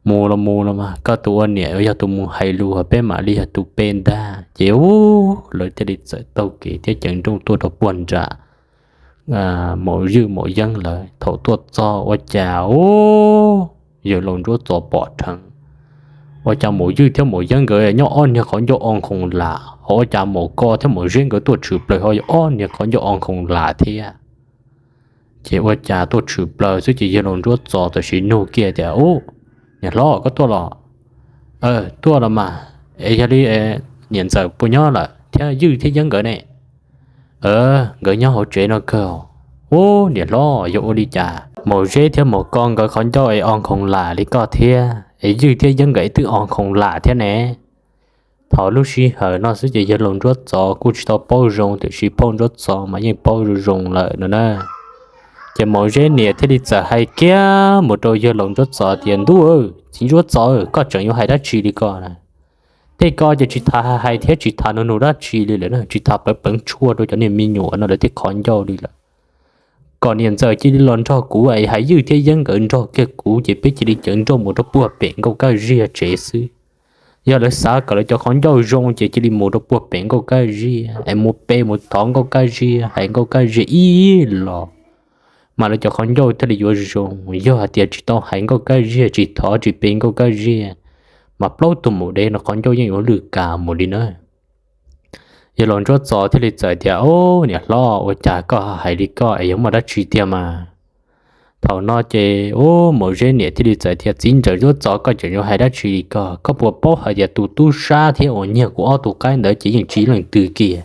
mus los mus los mas koj tus ua niam uas yog tus mus hais lus, peb mam li yog tus pe ntag. Ces u, lawv thiaj li txawm taug kev thiab ceev nrooj tuaj rau puag nram maum ywj maum yeeb lawm. Thaum tuaj txog ua cas u, yawg laus ntsuab txov pom dheev, ua cas maum ywj thiab maum yeeb nkawd nyob ob niag qhov ncauj o nkhoos lam, ho ua cas maum ko thiab maum zeb nkawd tuaj tshwm plaws ho yog ob niag qhov ncauj o nkhoos lam thiab. Ces ua cas tuaj tshwm plaws xwb ces yawg laus ntsuab txov tam sim nug kiag tias, u, niam hlob koj tuaj los? Tuaj los mas. Es yog li niam ntxawm puas nyob lawm thiab ywj thiab yeeb nkawd ne? Nkawd nyob hauv tsev no kawg. U, niam hlob, yog ua li cas maum zeb thiab maum ko nkawd qhov ncauj es o nkhoos lam li koj thiab es ywj thiab yeeb nkawd twb o nkhoos lam thiab ne? Thaum lub sij hawm no xwb ces yawg laus ntsuab txov kuj tsis tau paub zoo, tiam sis phauj ntsuab txov mas yeej paub zoo zoo lawm no na. Ces maum zeb niam thiaj li txawm hais kiag mus rau yawg laus ntsuab txov tias, ntuj, txiv ntsuab txov, koj tseem yuav hais dab tsi li ko na? Tej ko ces tsis tas hais thiab tsis tas nug nug dab tsi li lawm, tsis tas pleev pleev tshuaj rau cov niag me nyuam no lawv tej qhov ncauj li lawm. Kom niam ntxawm cia li los nrog kuv es hais ywj thiab yeeb nkawd nrog kiag kuv ces peb cia li ceev nrooj mus rau puag pem nkauj kab ziag tsev xwb. Yog lawv xav kom lawv cov qhov ncauj zoo ces cia li mus rau puag pem nkauj kab ziag es mus pe mus thov nkauj kab ziag, hais nkauj kab ziag ib los mas lawv cov qhov ncauj thiaj li yuav zoo. Yog hais tias tsis tau hais nkauj kab ziag, tsis thov tsis pe nkauj kab ziag, mas plaub tug maum dev no qhov ncauj yeej yuav lwj kas mus li na. Yawg laus ntsuab txov thiaj li txawm tias, o, niam hlob, ua cas koj hais li koj es yuav muaj dab tsi tiag mas? Thaum no ces u, maum zeb niam thiaj li txawm tias, txiv ntxawm ntsuab txov, koj tseem yuav hais dab tsi li ko? Koj puas paub hais tias tus tub sab thiab uas nyiag kuv ob tug qaib ntawd ces yeej tsis leej twg kiag.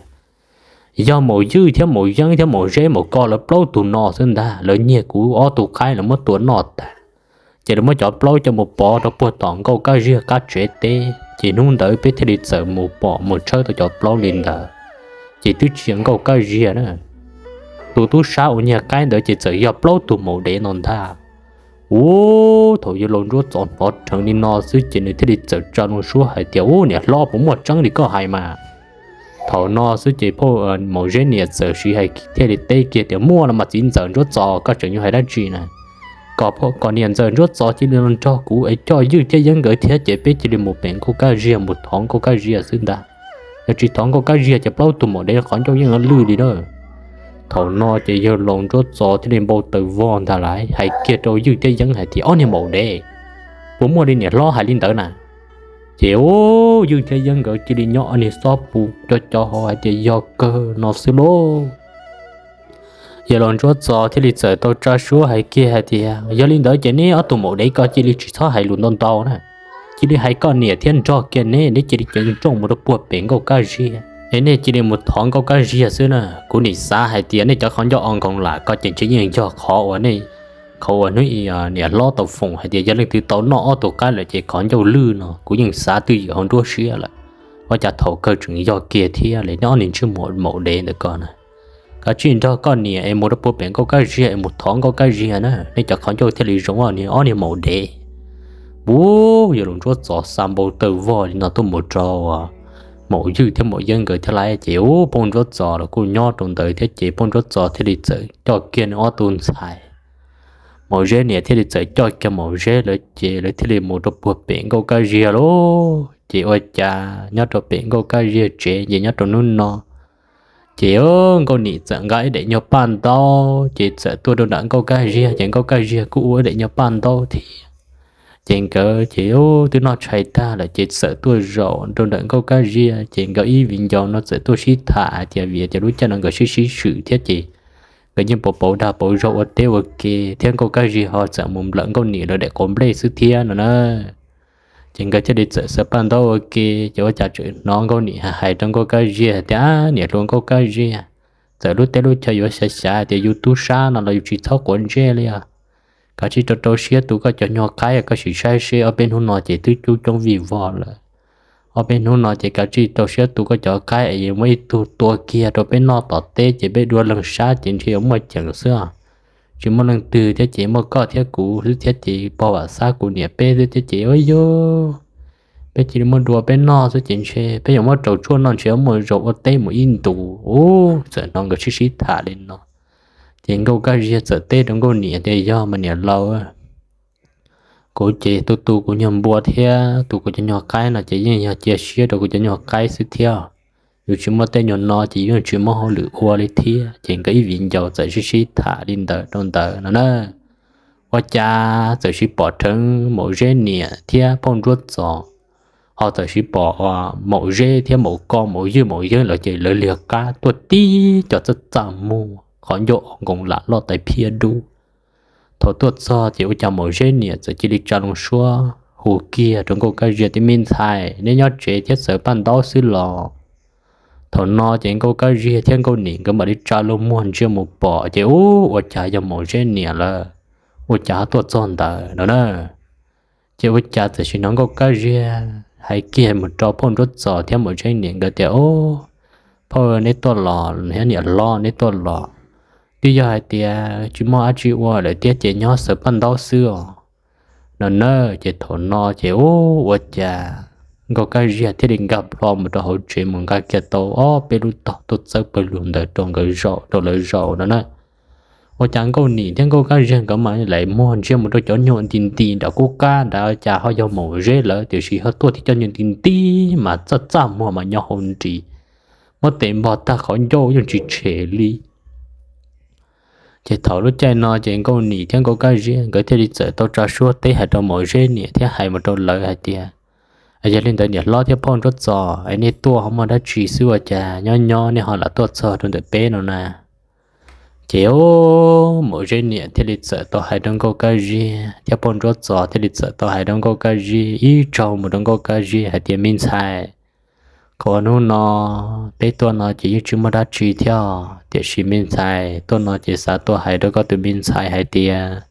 Yog maum ywj thiab maum yeeb thiab maum zeb maum ko lawv plaub tug no xwb ntag, lawv nyiag kuv ob tug qaib lawv muab tua noj tag, ces lawv muab cov plaub coj mus pov rau puag tom nkauj kab ziag qab tsev teb, ces hnub ntawd peb thiaj li txawm mus pom mus tshawb tau cov plaub li ntawd. Ces twb tsis yog nkauj kab ziag na, tus tub sab uas nyiag qaib ntawd ces txawm yog plaub tug maum dev no ntag. U, thaum yawg laus ntsuab txov hnov dheev li no xwb ces nws thiaj li txawm tsa loo suab hais tias, u, niam hlob, puas muaj tseeb li koj hais mas? Thaum no xwb ces phauj maum zeb niam txawm siv hais thiaj li teb kiag tias, muaj no mas txiv ntxawm ntsuab txov, koj tseem yuav hais dab tsi na? Kom niam ntxawm ntsuab txov cia li los nrog kuv es coj ywj thiab yeeb nkawd thiab ces peb cia li mus pem nkauj kab ziag mus thov nkauj kab ziag xwb ntag. Yog tsis thov nkauj kab ziag ces plaub tug maum dev qhov ncauj yeej lwj li na. Thaum no ces yawg laus ntsuab txov thiaj li npau taws vog ntag lauj, hais kiag rau ywj thiab yeeb hais tias, ob niag maum dev, puas muaj li niam hlob hais li ntawd na? Ces u, ywj thiab yeeb nkawd cia li nyob ob niag xob pus co co hauv hais tias, yog kawg no xwb lauj. Yawg laus ntsuab txov thiaj li txawm tau tsa suab hais kiag hais tias, yog li ntawd ces neb ob tug maum dev ko cia li tsis txhob hais lus ntau ntau na. Cia li hais koj niam thiab nrog kiag neb, neb cia li ceev nrooj mus rau puag pem nkauj kab ziag es nej cia li mus thov nkauj kab ziag xwb na. Kuv nim xav hais tias nej cov qhov ncauj o nkoos lam ko ces ntshe yeej yog qhov uas nej, qhov uas hnub i niam hlob tau foom hais tias yog leej twg tau noj ob tug qaib lawm ces qhov ncauj lwj no, kuv yeej xav twj ywm hauv nruab siab lawm. Ua cas thaum kawg tseem yog kiag thiab li, neb ob niag ntsej muag maum dev ntawm ko na. Kav tsij nrog koj niam es mus rau puag pem nkauj kab ziag es mus thov nkauj kab ziag na, nej cov qhov ncauj thiaj li zoo, ob niag maum dev. U, yawg laus ntsuab txov xa npau taws vog li no tuaj mus rau maum ywj thiab maum yeeb nkawd thiab lauj. Ces u, phauj ntsuab txov los kuj nyob rau ntawd thiab ces phauj ntsuab txov thiaj li txawm coj kiag nws ob tug ntxhais, maum zeb niam thiaj li txawm coj kiag maum zeb lawv ces lawv thiaj li mus rau puag pem nkauj kab ziag lauj. Ces ua cas nyob rau pem nkauj kab ziag tsev ces nyob rau hnub no ces nkauj niam txawm nqa ib daim nyuag paj ntaub ces txawm tuaj rau nram nkauj kab ziag, ces nkauj kab ziag kuj ua ib daim nyuag paj ntaub thiab. Ces nkawd ces twb noj tshais tag lawm ces txawm tuaj zaum rau ntawm nkauj kab ziag, ces nkawd ib viv ncaus no txawm tuaj sib tham hais tias vim tias lub caij no nkawd sib sib swm thiab ces nkawd yeej pauv pauv dag pauv zog ua teb ua ke thiab nkauj kab ziag ho txawm mus nplawm nkauj niam lawv daim qau nplej xwb thiab no na. Ces nkawd thiaj li txawm xa paj ntaub ua ke, ces ua cas tseem hnov nkauj niam hais rau nkauj kab ziag tias, niam hluas nkauj kab ziag, txawm lub teb lub chaw yuav xyav xyav tias yus tub sab no los yus tsis txhob quav ntsej li os. Kav tsij rau rau siab tu koj cov nyuag qaib, koj sim saib seb ob peb hnub no ces twb cub coob vij vog lawm. Ob peb hnub no ces kav tsij rau siab tu koj cov qaib es yuav muab ib tug tua kiag rau peb noj tom teb ces peb dua leeg sab ces ntshe yuav muaj ceem xwb. Tsis muaj leej twg thiab ces muaj koj thiab kuv xwb thiab ces pog Vam Xab kuv niam peb xwb thiab ces ua yog peb cia li muab dua peb noj xwb ces ntshe peb yuav muab rau tshuaj noj ntshe yuav muaj zaus ua teb mus ib ntus. U, txawm hnov nkawd sib sib tham li no ces nkauj kab ziag txawm teb rau nkauj niam tias, yog mas niam laus, Kuv ces tu tu kuv nyuag npua thiab tu kuv cov nyuag qaib no ces yeej yog cia siab rau kuv cov nyuag qaib xwb thiab. Yus tsis muaj tej nyuag no ces yus yeej tsis muaj hauj lwm ua li thiab. Ces nkawd ib viv ncaus txawm sib sib tham li ntawd rau ntawd no na. Ua cas txawm sib pom rheev Maum Zeb niam thiab Phauj Ntsuab Txos, ho txawm sib pom Maum Zeb thiab Maum Koj, Maum Ywj, Maum Yeeb lawv ces lawv liag qab tuaj tib co txaj txaj muag, qhov ncauj o nkoos lam loj tais phiab dub. Thaum tuaj txog ces ua cas Maum Zeb niam txawm cia li tsa loo suab hu kiag rau Nkauj Kab Ziag tias, Me ntxhais, neb nyob tsev thiab xaws paj ntaub xwb los? Thaum no ces Nkauj Kab Ziag thiab Nkauj Nim nkawd mam li tsa loo muag ntsia mus pom ces ub, ua cas yog Maum Zeb niam lawm, ua cas ho tuaj txog ntawd no na. Ces ua cas txawm sim hnov Nkauj Kab Ziag hais kiag mus rau Phauj Ntsuab Txos thiab Maum Zeb niam nkawd tias, Phauj, neb tuaj los thiab niam hlob neb tuaj los? Twb yog hais tias tsis muaj dab tsi ua lawm thiab ces nyob xaws paj ntaub xwb os no na. Ces thaum no ces ub, ua cas Nkauj Kab Ziag thiaj li nkag plho mus rau hauv tsev mus nqa kiag tau ob peb lub tog tuaj txawb pawg lug ntawd rau nkawd zaum, rau lawv zaum no na. Ua cas Nkauj Nim thiab Nkauj Kab Ziag nkawd mam li muag ntsia mus rau cov nyuag nti nti nram qub qab nrad, cas ho yog Maum Zeb lawm tiam sis ho tuaj tib cov nyuag nti nti mas txaj txaj muag mas nyob hauv nris, muab tes npog tag qhov ncauj yeej tsis tshem li. Ces thaum lub caij no ces Nkauj Nim thiab Nkauj Kab Ziag nkawd thiaj li txawm tau tsa suab teb hais rau Maum Zeb niam thiab hais mus rau lawv hais tias, Yog li ntawd niam hlob thiab Phauj Ntsuab Txos, es nej tuaj ho muaj dab tsi xwb ua cas nyob nyob nej ho lam tuaj txog rau ntawm peb no na? Ces Maum Zeb niam thiaj li txawm tau hais rau Nkauj Kab Ziag thiab Phauj Ntsuab Txos thiaj li txawm tau hais rau Nkauj Kab Ziag ib zaug mus rau Nkauj Kab Ziag hais tias, Me ntxhais, qhov hnub no peb tuaj no ces yeej tsis muaj dab tsi thiab, tiam sis me ntxhais tuaj no ces xav tuaj hais rau koj tus me ntxhais hais tias,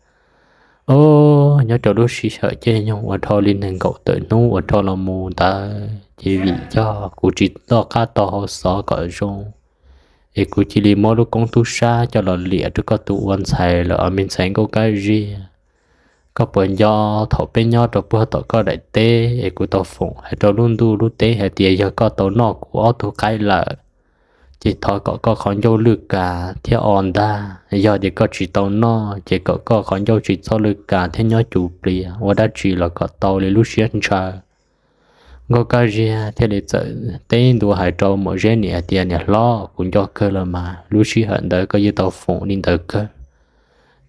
o, nyob rau lub sij hawm caij nyoog uas dhau li nees nkaum tawm hnub uas dhau los mus ntawd ces vim yog kuv tsis toj qab tau hau xov kom zoo, es kuv cia li muab lub koob tub sab coj los liam rau koj tus ua ntxhais lawm os me ntxhais Nkauj Kab Ziag. Koj puas nco thaum peb nyob rau puag tom koj daim teb es kuv tau foom hais rau lub ntuj lub teb hais tias yog koj tau noj kuv ob tug qaib lawm, ces thov kom koj qhov ncauj lwj kas thiab o ntag. Yog tias koj tsis tau noj ces kom koj qhov ncauj tsis txhob lwj kas thiab nyob cuv plias, ua dab tsi los kom tau li lub siab ntshaw. Nkauj Kab Ziag thiaj li txawm teb ntua hais rau Maum Zeb niam hais tias, Niam hlob, kuv nco kawg los mas, lub sij hawm ntawd koj yeej tau foom li ntawd kawg,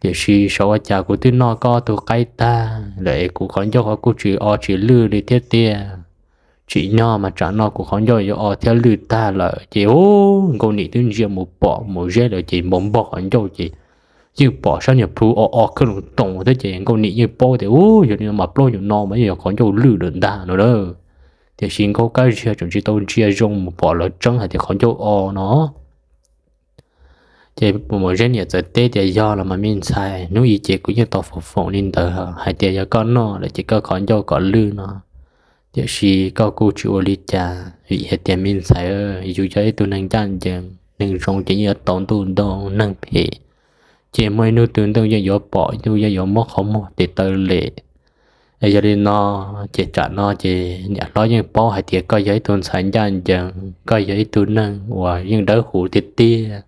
tiam sis xyov ua cas kuv twb noj koj tus qaib tag lawm es kuv qhov ncauj ho kuj tsis o tsis lwj li thiab tiag. Tsim nyog mas tsam no kuv qhov ncauj yuav o thiab lwj tag lawm. Ces ub, Nkauj Nim twb ntsia mus pom Maum Zeb lawm ces npau npog qhov ncauj ces yeej pom sab nyuag plhu o o kawg loo toos thiab ces Nkauj Nim yeej paub tias ub, yog li no mas plaub nyuag no mas yeej yog qhov ncauj lwj lawm ntag no na. Tiam sis Nkauj Kab Ziag tseem tsis tau ntsia zoo mus pom lawv tseeb hais tias qhov ncauj o no. Ces Maum Zeb niam txawm teb tias, Yog los mas me ntxhais, hnub i ces kuv yeej tau foom foom li ntawd hais tias yog koj noj lawm ces koj qhov ncauj kom lwj no, tiam sis koj kuj tsis ua li cas vim hais tias me ntxhais, yus yog ib tug neeg ncaj ncees, neeg zoo ces yeej yuav tau ntuj ntoog neeg phem, ces muaj ib hnub twg ntuj yeej yuav pom, ntuj yeej yuav muab qhov muag tes taw lem. Es yog li no, ces tsam no ces niam hlob yeej paub hais tias koj yog ib tug ntxhais ncaj ncees, koj yog ib tug neeg uas yeej dawb huv tiag tiag.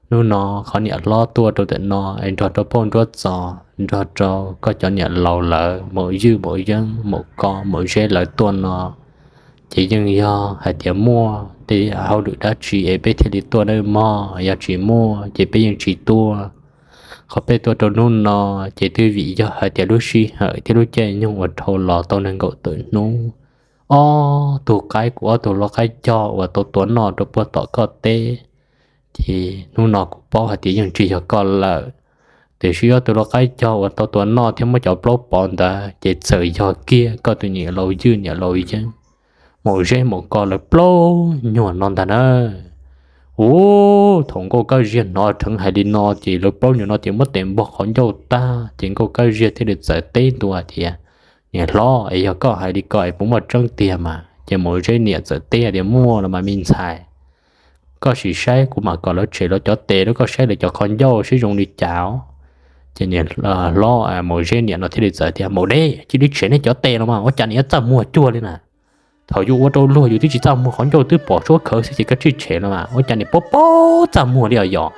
Hnub no qhov niam hlob tuaj rau ntawm no es nrog rau Phauj Ntsuab Txos, nrog rau koj cov niam laus lawv, Maum Ywj, Maum Yeeb, Maum Koj, Maum Zeb lawv tuaj no, ces yeej yog hais tias muaj tej hauj lwm dab tsi es peb thiaj li tuaj nawb mog, yog tsis muaj ces peb yeej tsis tuaj. Qhov peb tuaj rau hnub no ces twb vim yog hais tias lub sij hawm thiab lub caij nyoog uas dhau los tau nees nkaum tawm hnub, ob tug qaib, kuv ob tug lau qaib cog uas tau tua noj rau puag tom koj teb, ces hnub no kuv paub hais tias yeej tsis yog koj lawm. Tiam sis ob tug lau qaib cog uas tau tua noj thiab muab cov plaub pov ntawd ces txawm yog kiag koj tus niam laus Ywj, niam laus Yeeb, Maum Zeb, Maum Koj lawv plaub nyuag no ntag na. Ub, thaum Nkauj Kab Ziag hnov dheev hais li no ces lawv plaub nyuag no ces muab tes npog qhov ncauj tag ces Nkauj Kab Ziag thiaj li txawm teb ntua tias, Niam hlob, es yog koj hais li ko es puas muaj tseeb tiag mas? Ces Maum Zeb niam txawm teb tias, Muaj los mas me ntxhais, koj sim saib kuv mam kom lawv tshem lawv cov tes rau koj saib lawv cov qhov ncauj saib zoo li cas. Ces niam hlob Maum Zeb niam no thiaj li txawm tias, Maum Deb, cia li tshem nej cov tes los mas, ua cas nej yuav txaj muag cuag li na? Thaum yus ua rau luag yus twb tsis txaj muag, qhov ncauj twb pom suab khawv xwb ces koj tsij tshem los mas, ua cas nej paub paub txaj muag li os yom?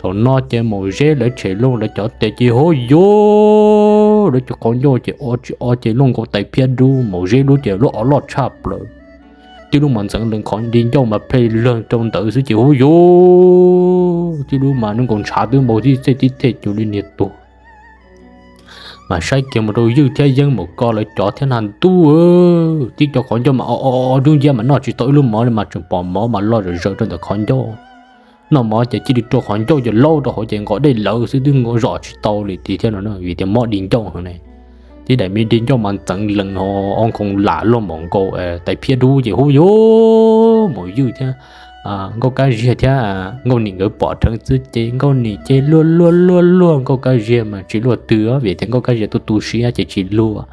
Thaum no ces Maum Zeb lawv tshem looj lawv cov tes ces hub yuv, lawv cov qhov ncauj ces o tsis o ces luaj nkaus tais phiab dub, Maum Zeb lub ces lub o loj tshaj plaws. Tib lub mas ntxeev lees, qhov di ncauj mas plhe lawg rau ntawd xwb ces hub yuv, tib lub mas nub nkaus ntshav twb npau tib txej tib txej cuag li niag tuag. Mas saib kiag mus rau Ywj thiab Yeeb Maum Ko lawv cov thiab na ntuj, tib co qhov ncauj mas o o o dub nciab mas noj tsis tau ib lub mov li mas tseem pom mov mas loj zom zaws rau ntawm qhov ncauj. Noj mov ces cia li rua qhov ncauj ces laub rau hauv ces nqos dej lawv xwb twb nqos zom tsis tau li thiab no vim tias mob di ncauj heev ne. Tib daim me di ncauj mas ntxeev lees o nkoos lam luaj npaum nkaus tais phiab dub ces hub yuv, Maum Ywj thiab Nkauj Kab Ziag thiab Nkauj Nim nkawd pom dheev xwb ces Nkauj Nim ces luag luag luag luag Nkauj Kab Ziag mas tsis luaj twg vim tias Nkauj Kab Ziag tu tu siab ces tsis luag.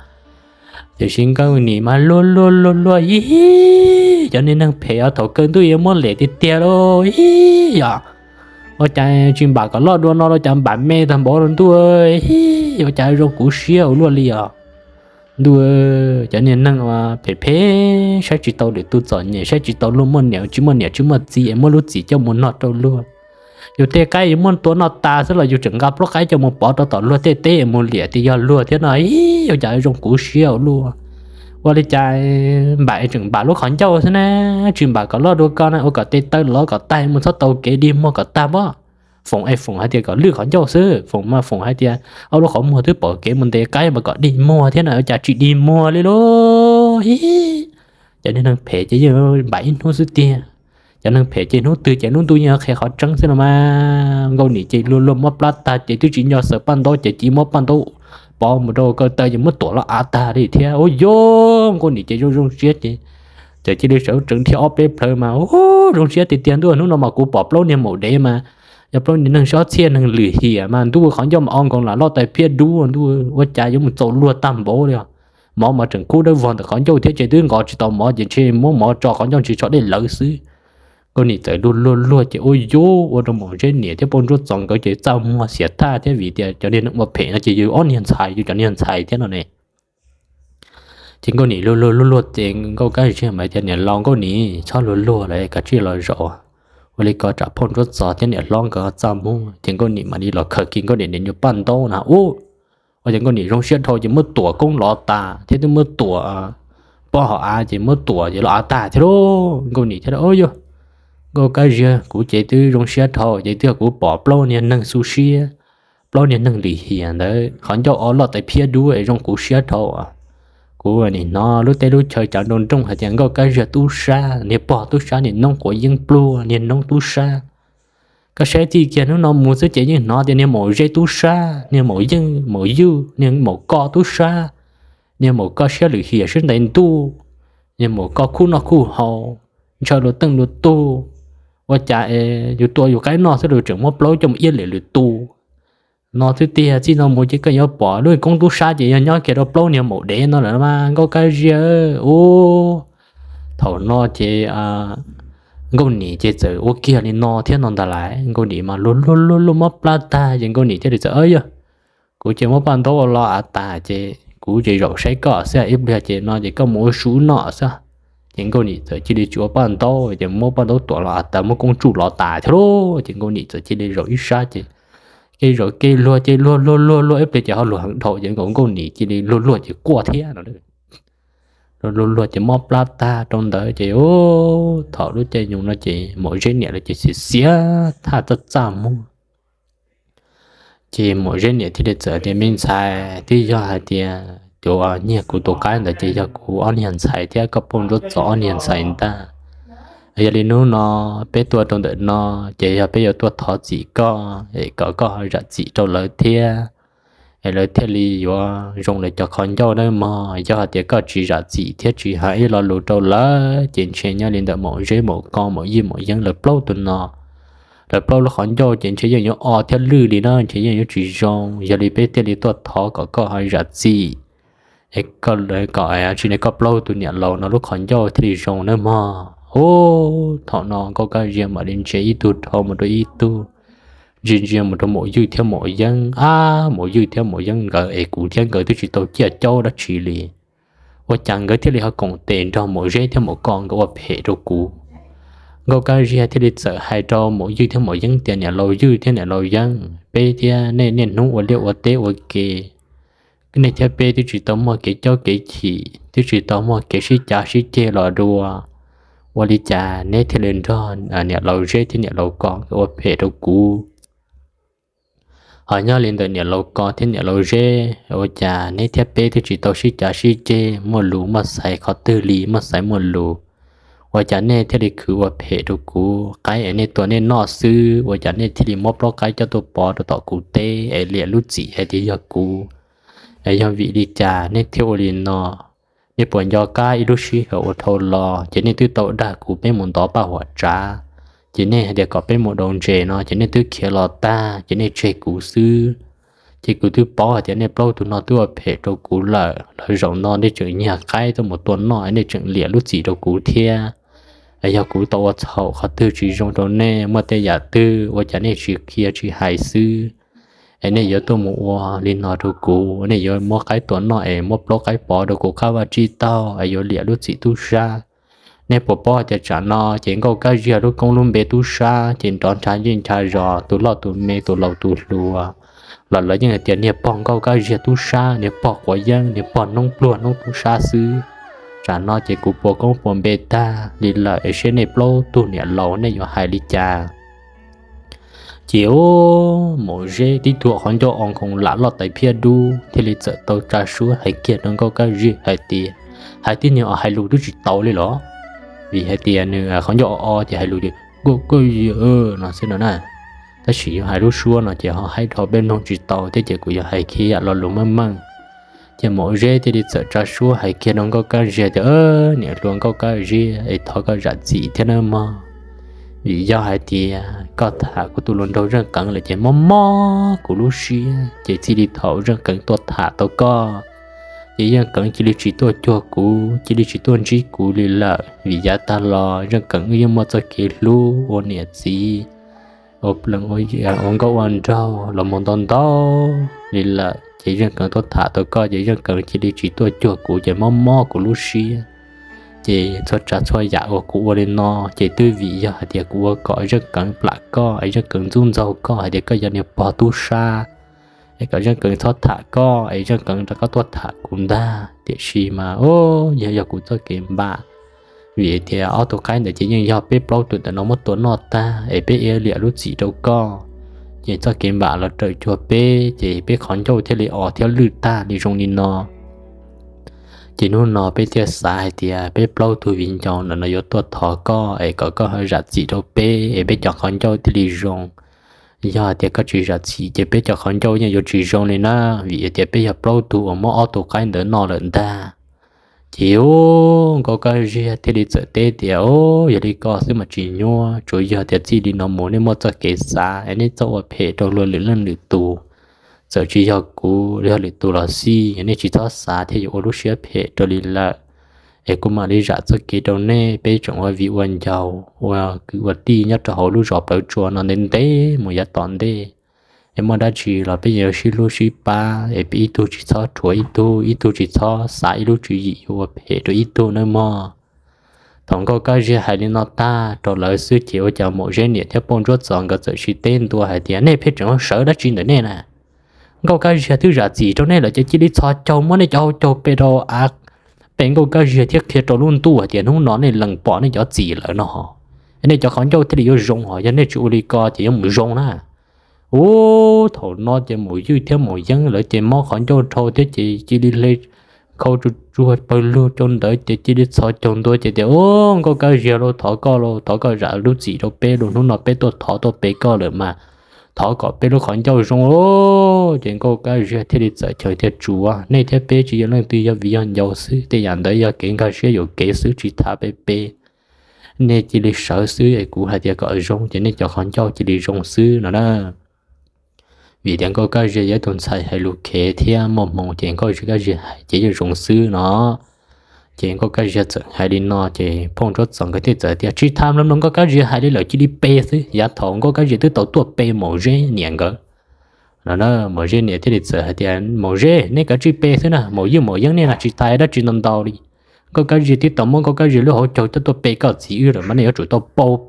Tiam sis Nkauj Nim mas luag luag luag luag ib, cov niag neeg phem os, thaum kawg ntuj yuav muab liam tiag tiag lauj ib yom. Ua cas tsis npam kom loj dua no los cas npam me tag npaum no ntuj, ua cas zoo kuv siab ua luaj li os. Ntuj, cov niag neeg phem phem saib tsis tau lwm tus txom nyem, saib tsis tau luag muaj niam tsis muaj niam tsis muaj txiv es muab lub txim coj mus noj rau luag. Yus tej qaib yuav muab tua noj tas xwb los yus tseem nqa plaub qaib coj mus pov rau tom luag tej teb es mus liam tias yog luag thiab no ib, ua cas zoo kuv siab ua luaj. Ua li cas npam tseem npam lub qhov ncauj xwb na, tsis npam kom loj dua ko na, ua kom tes taw lov kom tag mus txhob tau kev dig muag kom tag pob. Foom es Foom hais tias kom lwj qhov ncauj xwb, Foom mas Foom hais tias ob lub qhov muag twb pom kev mus ntes qaib mas kom dig muag thiab na, ua cas tsis dig muag li lauj. Cov niag neeg phem ces yeej npam ib hnub xwb tiag. Cov neeg phem ces hnub twg ces lub ntuj yeej qhia qhov tseeb xwb no mas. Nkauj Nim ces luag luag mob plab tag ces twb tsis nco xaws paj ntaub ces cia muab paj ntaub pov mus rau ko taw ces muab tuam los av tag li thiab. Ua yog Nkauj Nim ces zoo zoo siab ces, ces cia li sawv tsees dhia ob peb plhaw mas zoo siab tiag tiag, ntuj, hnub no mas kuv pom plaub niag maum dev mas yog plaub niag neeg sob txhiaj neeg lwm hiam mas ntuj, qhov ncauj mas o nkoos lam loj tais phiab dub ntuj, ua cas yuav mus txaus luag tag npaum li os. Mov mas tseem kub dawb vog ntawm qhov ncauj thiab ces twb nqos tsis tau mov ces ntshe muab mov tso qhov ncauj ntshe tso dej lawv xwb. Nkauj Nim txawm luag luag luag ces ua yog ua rau Maum Zeb niam thiab Paj Ntsuab Txos nkawd ces txaj muag xiam thaj thiab vim tias cov niag neeg ua phem no ces yus ob niag ntxhais, yus cov niag ntxhais thiab no ne. Ces Nkauj Nim luag luag luag luag ces Nkauj Kab Ziag mas tias niam laus Nkauj Nim txhob luag luag lawm, kav tsij los zaum, ua li ko tsam Paj Ntsuab Txos thiab niam hlob nkawd txaj muag. Ces Nkauj Nim mam li los khaws kiag Nkauj Nim niam nyuag paj ntaub na ub, ua ces Nkauj Nim zoo siab dhau ces muab tuam koob lov tas thiab twb muab tuam pob hauv av ces muab tuam ces lov av tag thiab lauj. Nkauj Nim thiaj li, Yog, Nkauj Kab Ziag, kuv ces twb zoo siab dhau ces twb yog kuv pom plaub niag neeg xu siab, plaub niag neeg lim hiam ntawd qhov ncauj o loj tais phiab dub es zoo kuv siab dhau. Kuv nim hnov lub teb lub chaw cav nroo nrooj hais tias Nkauj Kab Ziag tub sab, niag pog tub sab, niag noob quav yeeb pluag, niag noob tub sab. Koj saib txij kiag hnub no mus xwb ces yeej hnov tias niag Maum Zeb tub sab, niag Maum Yeej, Maum Ywj, niag Maum Ko tub sab, niag Maum Ko siab lwm hiam siab ntev ntuj, niag Maum Ko khuj noj khuj haus, ntshaw luag teej luag tug. Ua cas es yus tua yus qaib noj xwb los tseem muab plaub coj mus iab lem lwm tus no xwb tiag. Txij no mus ces koj yuav pom lub koob tub sab ces yog nyob kiag rau plaub niag maum dev no lawm mas Nkauj Kab Ziag ub. Thaum no ces Nkauj Nim ces txawm ua kiag li no thiab no ntag lauj. Nkauj Nim mas luag luag luag luag mob plab tag ces Nkauj Nim thiaj li txawm, Yog, kuv ces muab paj ntaub ua los av tas ces kuv ces zaum saib koj xwb, ib pliag ces no ces koj mus ua su noj xwb. Ces Nkauj Nim txawm cia li tsis ua paj ntaub ces muab paj ntaub tuam los av tas, muab koob tsuj los tas thiab lauj. Ces Nkauj Nim txawm cia li zaum ib sab ces kev zaum kev luag ces luag luag luag luag ib pliag ces ho luag heev dhau ces Nkauj Nim cia li luag luag ces quaj thiab no. Luag luag luag ces mob plab tag rau ntawd ces thaum lub caij nyoog no ces Maum Zeb niam lawv ces xiam xiam thaj txaj txaj muag. Ces Maum Zeb niam thiaj li txawm tias, Me ntxhais, twb yog hais tias cov nyiag kuv tus qaib ntawd ces yog kuv ob niag ntxhais thiab koj Paj Ntsuab Txos ob niag ntxhais ntag. Yog li hnub no peb tuaj rau ntawm no ces yog peb yuav tuaj thov txim koj es kom koj ho zam txim rau lawv thiab, es lawv thiaj li yuav zoo lawv cov qhov ncauj nawb mog. Yog hais tias koj tsis zam txim thiab tsis hais ib lo lus rau lawv ces ntshe nyob li ntawm Maum Zeb, Maum Ko, Maum Yij, Maum Yeeb lawv plaub tus no, lawv plaub lub qhov ncauj ces ntshe yeej yuav o thiab lwj li na, ntshe yeej yuav tsis zoo. Yog li peb thiaj li tuaj thov kom koj ho zam txim es koj, kom tsis li koj plaub tus niam laus no lub qhov ncauj thiaj li zoo nawb mog. Ub, thaum no Nkauj Kab Ziag mam li ntsia ib tug dhau mus rau ib tug, ntsia ntsia mus rau Maum Ywj thiab Maum Yeeb. Ab, Maum Ywj thiab Maum Yeeb nkawd es kuv thiab nkawd twb tsis tau ciaj caub dab tsi li, ua cas nkawd thiaj li ho koom tes nrog Maum Zeb thiab Maum Ko nkawd ua phem rau kuv? Nkauj Kab Ziag thiaj li txawm hais rau Maum Ywg thiab Maum Yeeb tias, Niam laus Ywg thiab niam laus Yeeb, peb thiab nej niaj hnub ua liaj ua teb ua ke, nej thiab peb twb tsis tau muaj kev cob kev chim, twb tsis tau muaj kev sib cav sib ceg los dua. Ua li cas neb thiaj li nrog niam laus Zeb thiab niam laus Ko ua phem rau kuv? Ho nyob li ntawm niam laus Ko thiab niam laus Zeb, ua cas neb thiab peb twb tsis tau sib cav sib ceg, muaj lus muaj xaiv qhov twg li, muaj xaiv muaj lus, ua cas nej thiaj li khwv ua phem rau kuv? Qaib es nej tua nej noj xwb, ua cas nej thiaj li muab plaub qaib coj tuaj pov rau tom kuv teb es liam lub txim hais tias yog kuv? Es yog vim li cas nej thiaj ua li no? Nej puas nco qab ib lub sij hawm uas dhau los ces nej twb tau dag kuv peb mus ntov paj huam tsav, ces nej hais tias kom peb mus daus ntses no ces nej twb khiav los tag ces nej tseg kuv xwb. Ces kuv twb paub hais tias nej plaub tug no twb ua phem rau kuv lawm, los zaum no nej tseem nyiag qaib tuaj mus tua noj, nej tseem liam lub txim rau kuv thiab. Yog kuv tau ua txhaum qhov twg tsis zoo rau nej, muaj tej yam twg ua cas nej tsis qhia tsis hais xwb, es nej yuav tuaj mus ua li no rau kuv? Nej yuav muab qaib tua noj es muab plaub qaib pov rau kuv qab vaj tsib taug es yuav liam lub txim tub sab. Nej puas paub hais tias tsam no ces Nkauj Kab Ziag lub koob lub npe tub sab ces nrov nrha yeej nrha zos, tus loj tus me, tus laus tus hluas los lawv yeej hais tias niag pog Nkauj Kab Ziag tub sab, niag pog quav yeeb, niag pog noob pluag noob tub sab xwb. Tsam no ces kuv puas koob puas npe tag li lawm es siab nej plaub tug niam laus nej yuav hais li cas? Ces ub, Maum Zeb tib tug qhov ncauj o nkoos lam loj tais phiab dub thiaj li txawm tau tsa suab hais kiag rau Nkauj Kab Ziag hais tias, Hais tib niag o hais lus twb tsis tau li los? Vim hais tias nws qhov ncauj o o ces hais lus tias Nkauj Kab Ziag no xwb no na. Tab sis yog hais lub suab no ces ho haib dhau peb mloog tsis tau thiab ces kuv yuav hais kiag yam lo lus meej meej. Ces Maum Zeb thiaj li txawm tsa suab hais kiag rau Nkauj Kab Ziag tias, Niam hluas Nkauj Kab Ziag, es thov koj zam txim thiab nawb mog. Vim yog hais tias koj tham kuv tus hluas nraug Zeej Qeev lawm ces mob mob kuv lub siab, ces txij li thaum Zeej Qeev tuaj tham tau koj, ces Zeej Qeev cia li tsis tuaj cuag kuv, cia li tsis tuaj ntsib kuv li lawm. Vim yav tag los Zeej Qeev wb yeej muaj txoj kev hlub ua niam txiv, ua nkauj ua nraug los mus ntau ntau li lawm, ces Zeej Qeev tuaj tham tau koj ces Zeej Qeev cia li tsis tuaj cuag kuv ces mob mob kuv lub siab. Ces txhua tsav txhua yam uas kuv ua li no ces twb vim yog hais tias kuv ua kom Zeej Qeev plam koj es Zeej Qeev ntxub ntxaug koj hais tias koj yog niag pog tub sab, es kom Zeej Qeev txhob tham koj es Zeej Qeev rov qab tuaj tham kuv ntag. Tiam sis mas yog, yog kuv txoj kev npam, vim tias ob tug qaib ntawd ces yeej yog peb plaub tus ntawm no muab tua noj tag es peb ib liam lub txim rau koj, ces txoj kev npam los raws cuag peb ces peb qhov ncauj thiaj li o thiab lwj tag li zoo li no. Ces hnub no peb thiaj xav hais tias peb plaub tug viv ncaus ntawm no yuav tuaj thov koj es kom koj ho zam txim rau peb es peb cov qhov ncauj thiaj li zoo. Yog hais tias koj tsis zam txim ces peb cov qhov ncauj yeej yuav tsis zoo li na, vim tias peb yog plaub tug uas muab ob tug qaib ntawd noj lawm ntag. Ces ub, Nkauj Kab Ziag thiaj li txawm teb tias, Ub, yog li ko xwb mas tsis nyuaj, tsuas yog tias txij li no mus nej muaj txoj kev xav es nej txhob ua phem rau luag lwm leej lwm tus. Txawm tsis yog kuv, yog lwm tus los xij, nej tsis txhob xav thiab yuav ua lub siab phem rau li lawm. Es kuv mam li zam txoj kev rau nej, peb tseem ua viv ua ncaus, ua kwv ua tij nyob rau hauv lub zos Plawv Tsua no ntev ntev mus yav tom ntej. Es muaj dab tsi los peb yuav sib hlub sib pab, es peb ib tug tsis txhob rhuav ib tug, ib tug tsis txhob xav ib lub tswv yim yuav ua phem rau ib tug nawb mog. Thaum Nkauj Kab Ziag hais li no tag rau lawv xwb ces ua cas Maum Zeb niam thiab Poj Ntsuab Txos nkawd txawm sib teb ntua hais tias, Nej pheej tseem sawv dab tsi ntawm nej na? Nkauj Kab Ziag twb zam txim rau nej lawm ces cia li txhos caug muab nej cov hau caug pe rau av, pe Nkauj Kab Ziag thiab qhia rau lub ntuj hais tias hnub no nej lees pom nej cov txim lawm no. Nej cov qhov ncauj thiaj li yuav zoo, ho yog nej tsis ua li ko ces yuav mus zoo na. Ub, thaum no ces Maum Ywj thiab Maum Yeeb lawv ces mob qhov ncauj dhau thiab ces cia li hle khau tsuag tsuag pawg lug rau ntawd ces cia li txhos caug ntua ces tias, Ub, Nkauj Kab Ziag lauj, thov koj lauj, thov koj zam lub txim rau peb lauj, hnub no peb tuaj thov tuaj pe koj lawm mas thov kom peb lub qhov ncauj zoo lauj. Ces Nkauj Kab Ziag thiaj li txawm chaw tias, Tsuav, nej thiab peb tsis yog leej twg, yog viv yog ncaus xwb, tej yam ntawd yog kev nkag siab yuam kev xwb, tsis tham peb peb. Nej cia li sawv xwb es kuv hais tias kom zoo ces nej cov qhov ncauj cia li zoo xwb no na. Vim tias Nkauj Kab Ziag yog ib tug ntxhais hais lus khev thiab muaj hmoo ces Nkauj Kab Ziag hais ces yeej zoo xwb no. Ces Nkauj Kab Ziag txawm hais li no ces Phooj Ntsuab Txos nkawd thiaj txawm tias, Tsis tham mloog, Nkauj Kab Ziag hais li lawm, cia li pe xwb. Yav thaum Nkauj Kab Ziag twb tau tuaj pe Maum Zeb niam nkawd no na. Maum Zeb niam thiaj li txawm hais tias, Maum Zeb, nej kav tsij pe xwb na, Maum Ywj Maum Yeeb nej na tsis tas dab tsi ntau ntau li. Nkauj Kab Ziag twb tau muab Nkauj Kab Ziag lub hauv caug coj tuaj pe koj txiv wb lawm mas nej yuav tsum tau pauj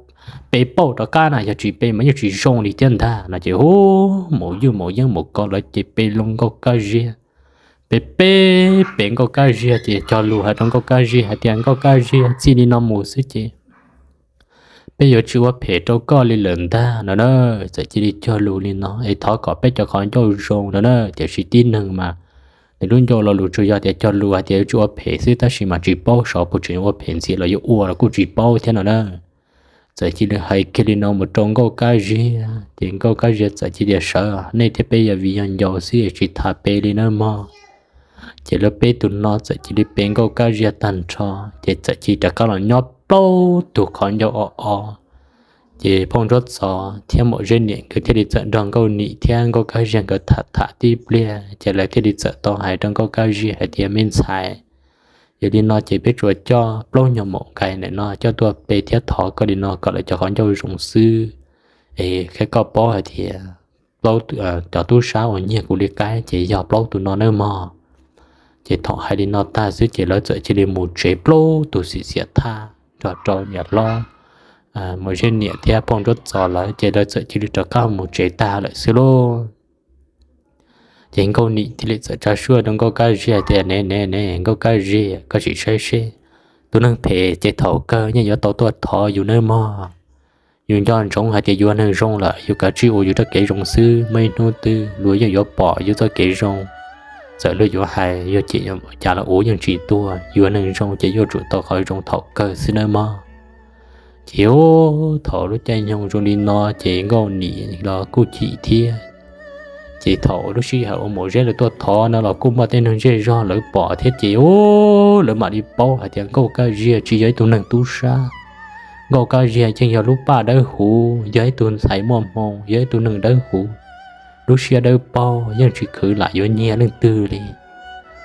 pe pauj rov qab na, yog tsis pe mas yeej tsis zoo li thiab ntag no ces ub, maum ywj maum yeeb maum ko lawv ces pe loo Nkauj Kab Ziag. Pe pe pe Nkauj Kab Ziag ces cog lus hais rau Nkauj Kab Ziag hais tias Nkauj Kab Ziag, txij li no mus xwb ces peb yuav tsis ua phem rau koj li lawm ntag no na. Txawm cia li cog lus li no es thov kom peb cov qhov ncauj zoo no na. Tiam sis tib neeg mas nws lub ncauj lo lus tsuas yog tias cog lus hais tias yuav tsis ua phem xwb, tab sis mas tsis paub xyov puas tseem ua phem ntxiv los yuav ua los kuj tsis paub thiab no na. Txawm cia li hais kiag li no mus rau Nkauj Kab Ziag ces Nkauj Kab Ziag txawm cia li tias sawv, nej thiab peb yog viv yog ncaus xwb es tsis tham pe li nawb mog. Ces lawv peb tus no txawm cia li pe Nkauj Kab Ziag tag nrho ces txawm cia li rov qab los nyob plaub tus qhov ncauj o o. Ces Phauj Ntsuab Txos thiab Maum Zeb niam nkawd thiaj li txawm nrog Nkauj Nim thiab Nkauj Kab Ziag nkawd tham tham tib pliag ces lawv thiaj li txawm tau hais rau Nkauj Kab Ziag hais tias me ntxhais, yog li no ces peb tsuas coj plaub nyuag maum nkais ntawm no coj tuaj pe thiab thov koj li no kom lawv cov qhov ncauj zoo xwb. Es thiab koj paub hais tias plaub, cov tub sab uas nyiag kuv li qaib ces yog plaub tus no nawb mog. Ces thaum hais li no tag xwb ces lawv txawm cia li mus tsev plaub tus xim xiam thaj nrog rau niam hlob Maum Zeb niam thiab Phauj Ntsuab Txos lawm ces lawv txawm cia li rov qab mus tsev tag lawm xwb lauj. Ces Nkauj Nim thiaj li txawm tsa suab rau Nkauj Kab Ziag tias ne ne ne Nkauj Kab Ziag, koj sim saib seb, tus neeg phem ces thaum kawg yeej yuav tau tuaj thov yus nawb mog. Yus nco ntsoov hais tias yus ua neeg zoo lawm yus kav tsij ua yus txoj kev zoo xwb, muaj ib hnub twg luag yeej yuav pom yus txoj kev zoo. Txawm luag yuav hais yuav cem yuav ua cas los ua yeej tsis tuag, yus ua neeg zoo ces yuav tsum tau qhov zoo thaum kawg xwb nawb mog. Ces thaum lub caij nyoog zoo li no ces Nkauj Nim los kuj chim thiab. Ces thaum lub sij hawm uas Maum Zeb lawv tuaj thov no los kuj muaj tej neeg zej zog lawv pom thiab ces lawv mam li paub hais tias Nkauj Kab Ziag tsis yog ib tug neeg tub sab. Nkauj Kab Ziag yeej yog lub paj dawb huv, yog ib tug ntxhais muaj hmoo, yog ib tug neeg dawb huv, lub siab dawb paug, yeej tsis khwv lam yuav nyiag leej twg li.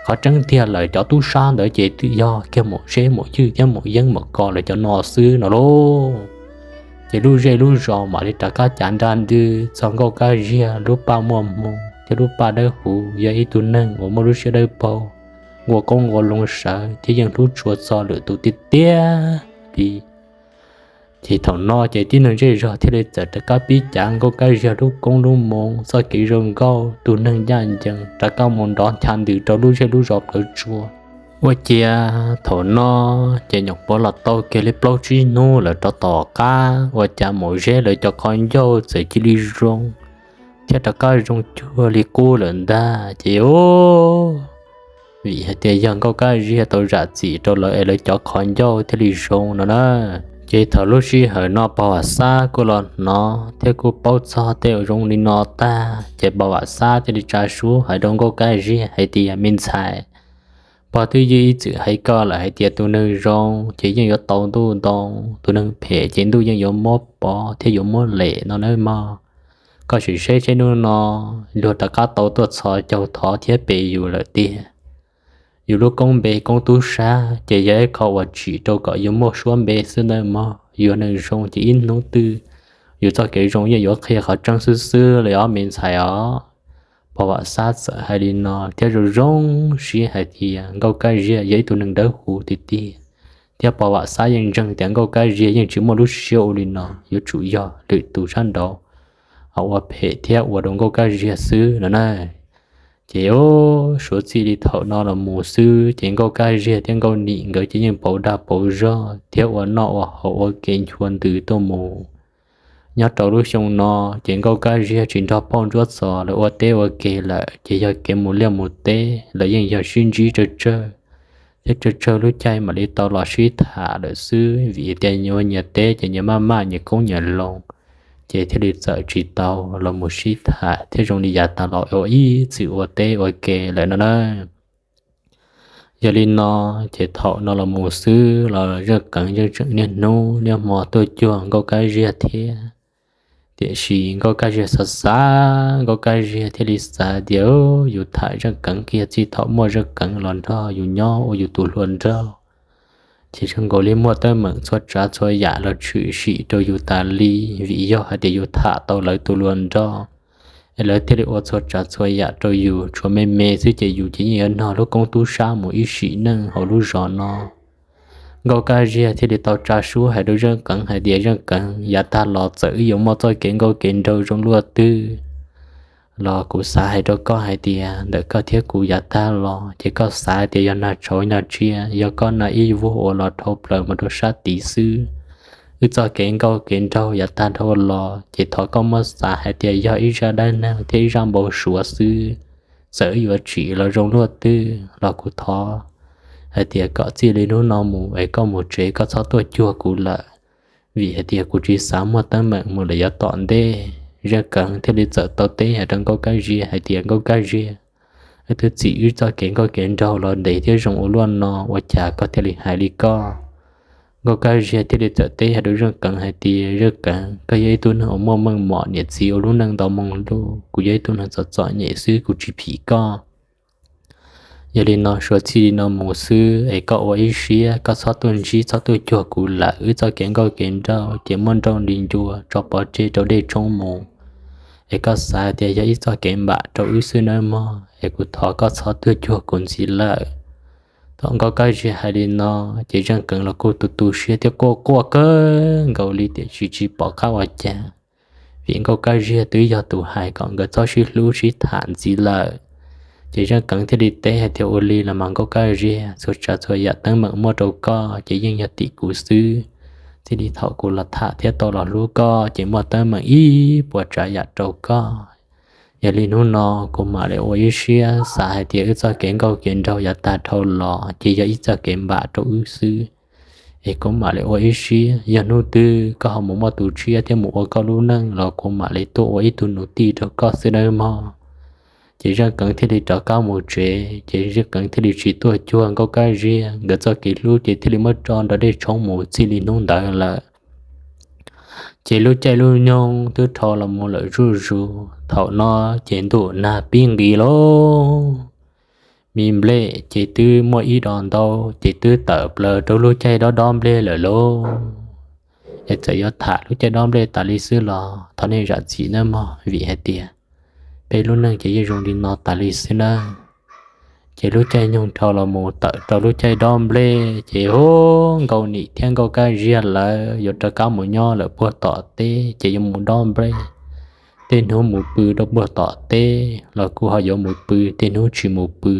Qhov tseeb tiag lawm cov tub sab ntawd ces twb yog kiag Maum Zeb Maum Ywj thiab Maum Yeeb Maum Ko lawv cov no xwb no lauj. Ces lub zej lub zos mam li rov qab cav nra ntws txog Nkauj Kab Ziag lub paj muaj hmoo thiab lub paj dawb huv, yog ib tug neeg uas muaj lub siab dawb paug, nqua qoob nqua loo sawv thiab yeej hlub tshua txog lwm tus tiag tiag li. Ces thaum no ces tib neeg zej zog thiaj li txawm rov qab pib cav Nkauj Kab Ziag lub koob lub moo, txoj kev zoo nkauj, tus neeg ncaj ncees rov qab mus nrov ncha ntws rau lub zej lub zos plawv tsuas. Ua ciav thaum no ces nyuam qhuav los tau kiag li plaub tsib hnub lawm rov tom qab ua cas Maum Zeb lawv cov qhov ncauj txawm cia li zoo thiab rov qab zoo cuag li qub lawm ntag ces vim hais tias yog Nkauj Kab Ziag tau zam txim rau lawv es lawv cov qhov ncauj thiaj li zoo no na. Ces thaum lub sij hawm no Pog Vam Xab kuj los hnov thiab kuj paub txog tej uas zoo li no tag ces Pog Vam Xab thiaj li tsa suab hais rau Nkauj Kab Ziag hais tias me ntxhais, pog twb yeej ib txwm hais koj lawm hais tias tus neeg zoo ces yeej yuav tau ntuj ntoo, tus neeg phem ces ntuj yeej yuav muab pov thiab yuav muab lem no nawb mog. Koj sim saib seb hnub no luag rov qab tau tuaj txhos caug thov thiab pe yus lawm tiag. Yus lub koob npe koob tub sab ces yog ib qho uas tsim rau kom yus muaj suab npe xwb nawb mog. Yus neeg zoo ces ib hnub twg yus txoj kev zoo yeej yuav qhia qhov tseeb xwb xwb li os me ntxhais os. Pog Vam Xab txawm hais li no thiab zoo zoo siab hais tias Nkauj Kab Ziag yog ib tug neeg dawb huv tiag tiag, thiab Pog Vam Xab yeej ntseeg tias Nkauj Kab Ziag yeej tsis muaj lub siab ua li no, yuav tsum yog lwm tus sab nraud ho ua phem thiab ua rau Nkauj Kab Ziag xwb no na. Ces suav txij li thaum no los mus xwb ces Nkauj Kab Ziag thiab Nkauj Nim nkawd ces yeej pauv dag pauv zog thiab ua noj ua haus ua ke nchuav ntws tuaj mus. Nyob rau lub xyoo no ces Nkauj Kab Ziag tsis nrog Phauj Ntsuab Txos lawv ua teb ua ke lawm, ces yog kev mus liaj mus teb lawv yeej yog sib ntsib tsawg tsawg thiab tsawg tsawg lub caij mam li tau los sib tham lawm xwb, vim tias nyias ua nyias teb ces nyias maj maj nyias qoob nyias loo, ces thiaj li txawm tsis tau los mus sib tham thiab zoo li yav tas los ua ib txwm ua teb ua ke lawm no na. Yog li no ces thaum no los mus xwb los Zeej Qeev yeej tseem niaj hnub niaj hmo tuaj cuag Nkauj Kab Ziag thiab. Tiam sis Nkauj Kab Ziag xav xav, Nkauj Kab Ziag thiaj li xav tias yus tham Zeej Qeev kiag txij thaum muaj Zeej Qeev los nrog yus nyob ua yus tus hluas nraug, ces zoo nkaus li muaj teeb meem txhua tsav txhua yam los tshwm sim rau yus tas li, vim yog hais tias yus tham tau lawv tus hluas nraug, es lawv thiaj li ua txhua tsav txhua yam rau yus. Tshuav me me xwb ces yus ces yeej yuav nog lub koob tub sab mus ib sim neej hauv lub zos no. Nkauj Kab Ziag thiaj li tau tsa suab hais rau Zeej Keev hais tias, Zeej Keev, yav tag los txawm wb yuav muaj txoj kev nkauj kev nraug zoo luaj twg los kuv xav hais rau koj hais tias ntawm koj thiab kuv yav tag los ces koj xav tias yog nag tshauv nag tsiaj, yog koj nag ib vuag uas los dhau plaws mus rau sab tid xwb. Wb txoj kev nkauj kev nraug yav tag dhau los ces thov koj muab xav hais tias yog ib zaj dab neeg thiab ib zaj npau suav xwb. Txawm wb yuav tsim los zoo luaj twg los kuv thov hais tias kom txij li hnub no mus es koj mus tsev koj txhob tuaj cuag kuv lawm, vim hais tias kuv tsis xav muaj teeb meem mus lawm yav tom ntej. Zeej Keev thiaj li txawm tau teb hais rau Nkauj Kab Ziag hais tias, Nkauj Kab Ziag, wb twb txim wb txoj kev nkauj kev nraug los ntev thiab zoo ua luaj no ua cas koj thiaj li hais li koj? Nkauj Kab Ziag thiaj li txawm teb hais rau Zeej Keev hais tias, Zeej Keev, koj yog ib tug neeg uas muaj meej mom, niam txiv ua lub neej nto moo luj, kuv yog ib tug neeg txom txom nyem xwb, kuv tsis phim koj. Yog li no suav txij li no mus xwb es koj ua ib siab, koj txhob tuaj ntsib txhob tuaj cuag kuv lawm, wb txoj kev nkauj kev nraug ces muab nrauj nti ncua tso pov tseg rau dej tshoob mus. Es koj xav tias yog ib txoj kev npam rau wb xwb nawb mog, es kuv thov koj txhob tuaj cuag kuv ntxiv lawm. Thaum Nkauj Kab Ziag hais li no ces Zeej Keev los kuj tu tu siab thiab quaj quaj kawg nkaus li tiam sis tsis pom qab ua cas, vim Nkauj Kab Ziag twb yog tus hais kom nkawd txhob sib hlub sib tham ntxiv lawm. Ces Zeej Keev thiaj li teb hais tias, Ua li los mas Nkauj Kab Ziag, txhua tsav txhua yam teeb meem muaj rau koj ces yeej yog tim kuv xwb. Txij li thaum kuv los tham thiab tau los hlub koj ces muaj teeb meem ib puas tsav yam rau koj. Yog li hnub no kuv mam li ua ib siab xav hais tias wb txoj kev nkauj kev nraug yav tag dhau los ces yog ib txoj kev npam rau wb xwb. Es kuv mam li ua ib siab, yog hnub twg koj ho mus muaj tus tshiab thiab mus ua koj lub neej los kuv mam li tuaj ua ib tug nus tij rau koj xwb nawb mog. Ces Zeej Keev thiaj li rov qab mus tsev, ces Zeej Keev thiaj li tsis tuaj cuag Nkauj Kab Ziag, nkawd txoj kev hlub ces thiaj li muab tso nrog dej tshoob mus txij li hnub ntawd lawm. Ces lub caij lub nyoog twb dhau los mus lawm zuj zus, thaum no ces ntuj nag pib nqis lauj. Mi nplej ces twb muaj ib dos ntau, ces twb tawm plaws rau lub caij dob dob nplej lawm lauj. Es txawm yuav tham lub caij dob nplej tas li xwb los thov nej zam txim nawb mog, vim hais tias peb lub neej ces yeej zoo li no tas li xwb nawb. Ces lub caij nyoog dhau los mus tawm rau lub caij dob nplej ces hu, Nkauj Nim thiab Nkauj Kab Ziag lawv yuav rov qab mus nyob lawm puag tom teb ces yuav mus dob nplej. Tej hnub mus pw rau puag tom teb los kuj ho yuav mus pw, tej hnub tsis mus pw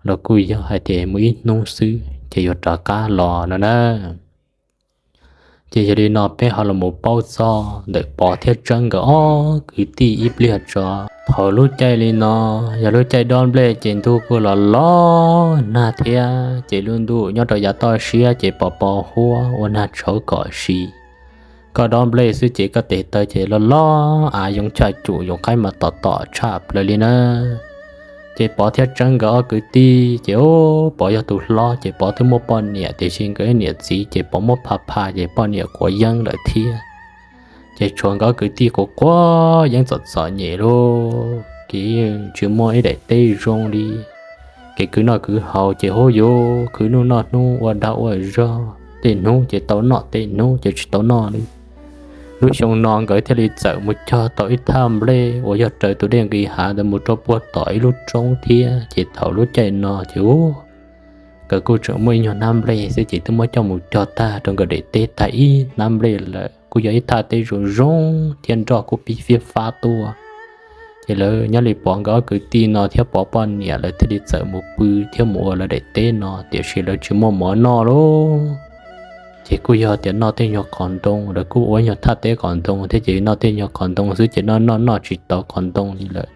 los kuj yog hais tias mus ib hnub xwb ces yuav rov qab los no na. Ces yog li no peb ho los mus paub txog ntawm Pov thiab Tseeb nkawd ob kwv tij ib pliag tso. Thaum lub caij li no yog lub caij dob nplej ces ntuj kuj los los nag thiab, ces lub ntuj nyob rau yav toj siab ces pos pos huab ua nag tshauv kom si. Koj dob nplej xwb ces koj tes taw ces loj loj av yoov chaj cum yoov qaib mas tom tom tshaj plaws li na. Ces Pov thiab Tseeb nkawd ob kwv tij ces ub, Pov yog tus hlob ces Pov twb muaj poj niam, tiam sis nkawd niam txiv ces Pov muab pha pha ces poj niam quav yeeb lawm thiab. Ces tshuav nkawd ob kwv tij quav quav yeeb txom txom nyem lauj, kev tsis muaj ib daim teb zoo li. Kev khwv noj khwv haus ces hu yuav khwv hnub noj hnub, ua dag ua zog, tej hnub ces tau noj tej hnub ces tsis tau noj li. Lub xyoo no nkawd thiaj li txawm mus cog tau ib thaj nplej uas yog raws tus dej nqis hav ntawd mus rau puag tom ib lub roob thiab. Ces thaum lub caij no ces ub, nkawd kuj tseem muaj ib nyuag hnab nplej xwb ces twb muab coj mus cog tag rau nkawd daim teb tag ib hnab nplej lawm, kuj yog ib thaj teb zoo zoo thiab nroj kuj pib fiab fab tuaj. Ces lawv nyob li Pov nkawd ob kwv tij no thiab Pov poj niam lawv thiaj li txawm mus pw thiab mus ua lawv daim teb no, tiam sis lawv tsis muaj mov noj lauj. Ces kuj yog tias noj tej nyuag qos ntoo, lawv kuj ua nyuag thaj teb qos ntoo thiab, ces noj tej nyuag qos ntoo xwb ces noj noj noj tsis tau qos ntoo li lawm.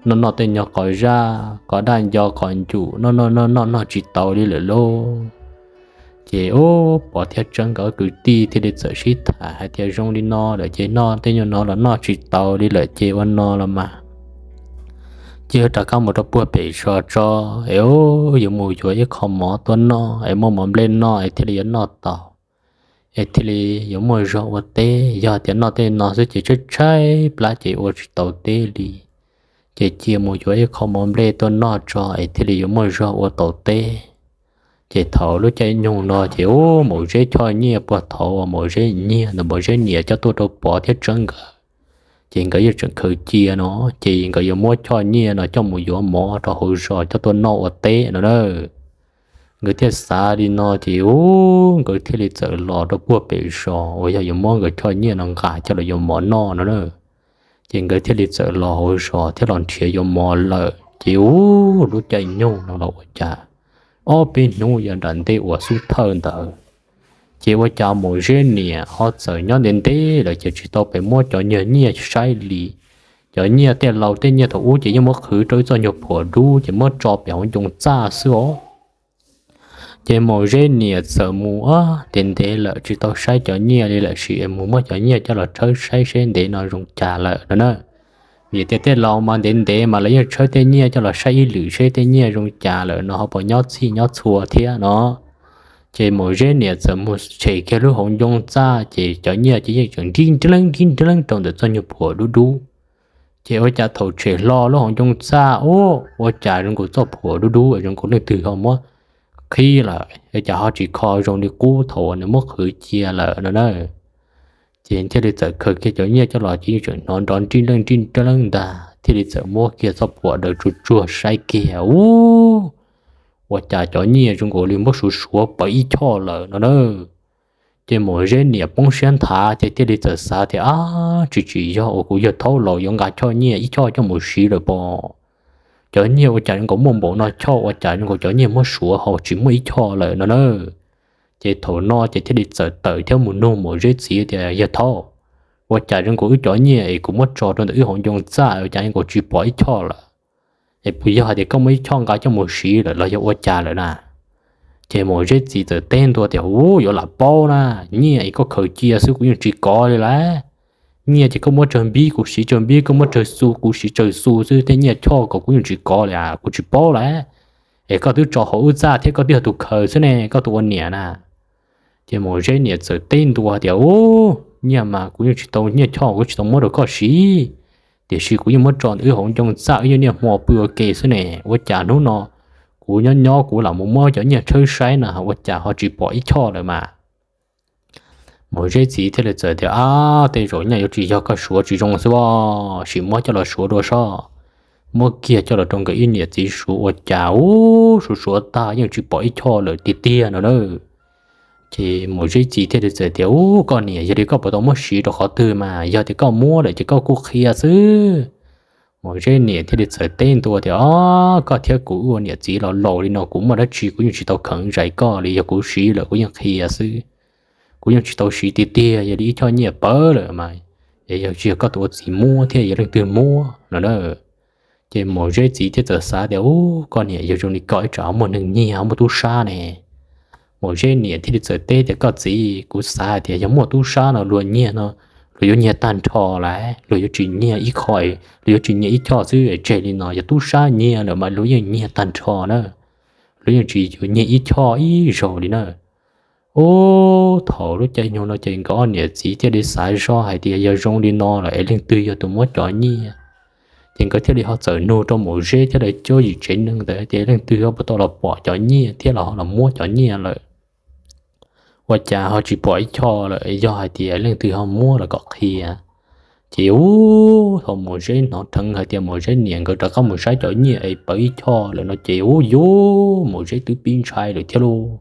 Noj noj tej nyuag qos zaj, qos daj nco, qos ncum, noj noj noj noj noj tsis tau li lawm lauj. Ces ub, Pov thiab Tseeb nkawd ob kwv tij thiaj li txawm sib tham hais tias zoo li no lawm ces noj tej nyuag no los noj tsis tau li lawm ces ua no los mas ces yuav rov qab mus rau puag pem zos tso, es ub, yuav mus yuav ib qho mov tuaj noj es muaj mov nplej noj es thiaj li yuav noj tau, es thiaj li yuav muaj zog ua teb. Yog tias noj tej no xwb ces tshaib tshaib plab ces ua tsis tau teb li. Ces cia mus yuav ib qho mov nplej tuaj noj tso es thiaj li yuav muaj zog ua tau teb. Ces thaum lub caij nyoog no ces ub, Maum Zeb choj nyiaj puag thaum uas Maum Zeb nyiag ntawm Maum Zeb niam coj tuaj rau Pov thiab Tseeb nkawd, ces nkawd yeej tseem khaws cia no, ces nkawd yuav muab choj nyiaj no coj mus yuav mov rau hauv zos coj tuaj noj ua teb no na. Nkawd thiaj xav li no ces u, nkawd thiaj li txawm los rau puag pem zos uas yog yuav muab nkawd choj nyiaj no nqa coj los yuav mov noj no na. Ces nkawd thiaj li txawm los hauv zos thiab los nrhiav yuav mov lawm ces u, lub caij nyoog no los ua cas ob peb hnub yav nram ntej uas xub thawj ntawd ces ua cas Maum Zeb niam ho txawm nyob ntev ntev lawm ces tsis tau pes muab cov nyuag nyiaj saib li. Cov nyiaj tej laus tej nyiaj thaum ub ces yeej muab qhwv rau ib txoj nyuag phuam dub ces muab tso pem hauv ncoo txaj xwb os. Ces Maum Zeb niam txawm mus ntev ntev lawm tsis tau saib cov nyiaj li lawm sis mus muab cov nyiaj coj los tshawb saib seb ntev no zoo cas lawm no na. Vim tias tej laus mas ntev ntev mas lawv yeej tshawb tej nyiaj coj los saib ib lwm seb tej nyiaj zoo cas lawm no ho puas nyob txhij nyob txhua thiab no. Ces Maum Zeb niam txawm mus tshem kiag lub hauv ncoo txaj ces cov nyiaj ces yeej tseem nrib nreeb nrib nreeb rau ntawm txoj nyuag phuam dub dub. Ces ua cas thaum tshem hlo lub hauv ncoo txaj u, ua cas zoo nkaus txoj phuam dub dub zoo nkaus leej twg ho muab qhib lawm, ua cas ho tsis kho zoo li qub thaum uas nws muab qhwv cia lawm no na. Ces thiaj li txawm khaws kiag cov nyiaj coj los ces yeej tseem hnov nrov nrib nreeb nrib nreeb ntag thiaj li txawm muab kiag txoj phuam daws tsuag tsuag saib kiag u, ua cas cov nyiaj zoo nkaus li muab suav suav pawv ib choj lawm no na. Ces Maum Zeb niam poob siab nthav ces thiaj li txawm xav tias, ab, tsis tsim yog uas kuv yawg thaub laus yuav nqa choj nyiaj ib choj coj mus siv lawm pob. Cov nyiaj ua cas zoo nkaus muaj npaum no choj ua cas zoo nkaus cov nyiaj muab suav ho tsis muaj ib choj lawm no na. Ces thaum no ces thiaj li txawm tawm thiab mus nug Maum Zeb txiv tias, yawg thaub, ua cas zoo nkaus wb cov nyiaj es kuv muab tso rau ntawm wb hauv ncoo txaj ua cas zoo nkaus tsis pom ib choj lawm? Es puas yog hais tias koj muab ib choj nqa coj mus siv lawm los yog ua cas lawm na? Ces Maum Zeb txiv txawm teb ntua tias, u, yuav lam paub na, nyiaj es koj khaws cia xwb kuv yeej tsis kov li lawm. Nyiaj ces koj muab tsawg npib kuv siv tsawg npib, koj muab tsawg xu kuv siv tsawg xu xwb, tej nyiaj choj ko kuv yeej tsis kov li, kuv tsis paub lawm. Es koj twb tso hauv wb txaj thiab koj twb yog tus khaws xwb ne, koj tus ua niam na. Ces Maum Zeb niam txawm teb ntua tias, u, nyiaj mas kuv yeej tsis tau, nyiaj choj kuv tsis tau muab rau koj siv, tiam sis kuv yeej muab tso ntawm wb hauv ncoo txaj wb yeej niaj hmo pw ua ke xwb ne, ua cas hnub no kuv nyob nyob kuv lam mus muab cov nyiaj tshawb saib no ua cas ho tsis pom ib choj lawm mas? Maum Zeb txiv thiaj li txawm tias, ab, tej zaum nyaj yuav tsis yog koj suav tsis zoo xwb os, sim muab coj los suav dua soj. Muab kiag coj los rau nkawd ib niam txiv suav ua cas u, suav suav tag yeej tsis pom ib choj lawm tiag tiag no na. Ces Maum Zeb txiv thiaj li txawm tias, u, koj niam, yog li koj puas tau muab siv rau qhov twg mas, yog tias koj muab lawm ces koj kuj qhia xwb. Maum Zeb niam thiaj li txawm teb ntua tias, o, koj thiab kuv ua niam txiv los laus li no kuv muaj dab tsi kuv yeej tsis tau kheev zais koj li, yog kuv siv lawm kuv yeej qhia xwb. Kuv yeej tsis tau siv tiag tiag, yog li ib choj nyiaj pawv lawm mas, es yog tsis yog koj tus ua txiv muab thiab yog leej twg muab no na. Ces Maum Zeb txiv thiaj txawm xav tias, u, koj niam, yog zoo li koj ib tsam muaj neeg nyiag muaj tub sab ne. Maum Zeb niam thiaj li txawm teb tias, koj txiv, kuv xav hais tias yog muaj tub sab no luag nyiag no, luag yuav nyiag tag nrho lawm, luag yuav tsis nyiag ib qho, luag yuav tsis nyiag ib choj xwb tseg li no, yog tub sab nyiag lawm mas luag yeej nyiag tag nrho na, luag yeej tsis yuav nyiag ib choj ib zaug li na. Ub, thaum lub caij nyoog no ces nkawd ob niam txiv thiaj li xav zog hais tias yog zoo li no lawm es leej twg yog tus muab cov nyiaj. Ces nkawd thiaj li ho txawm nug rau Maum Zeb thiab lawv cov yim tsev neeg ntawd tias leej twg ho puas tau los pom cov nyiaj thiab los ho los muab cov nyiaj lawm. Ua cas ho tsis pom ib choj lawm, yog hais tias leej twg ho muab los kom qhia. Ces ub, thaum Maum Zeb hnov dheev hais tias Maum Zeb niam nkawd rov qab mus saib cov nyiaj es pawv ib choj lawm no ces ub yus, Maum Zeb twb pib ntshai lawm thiab lauj.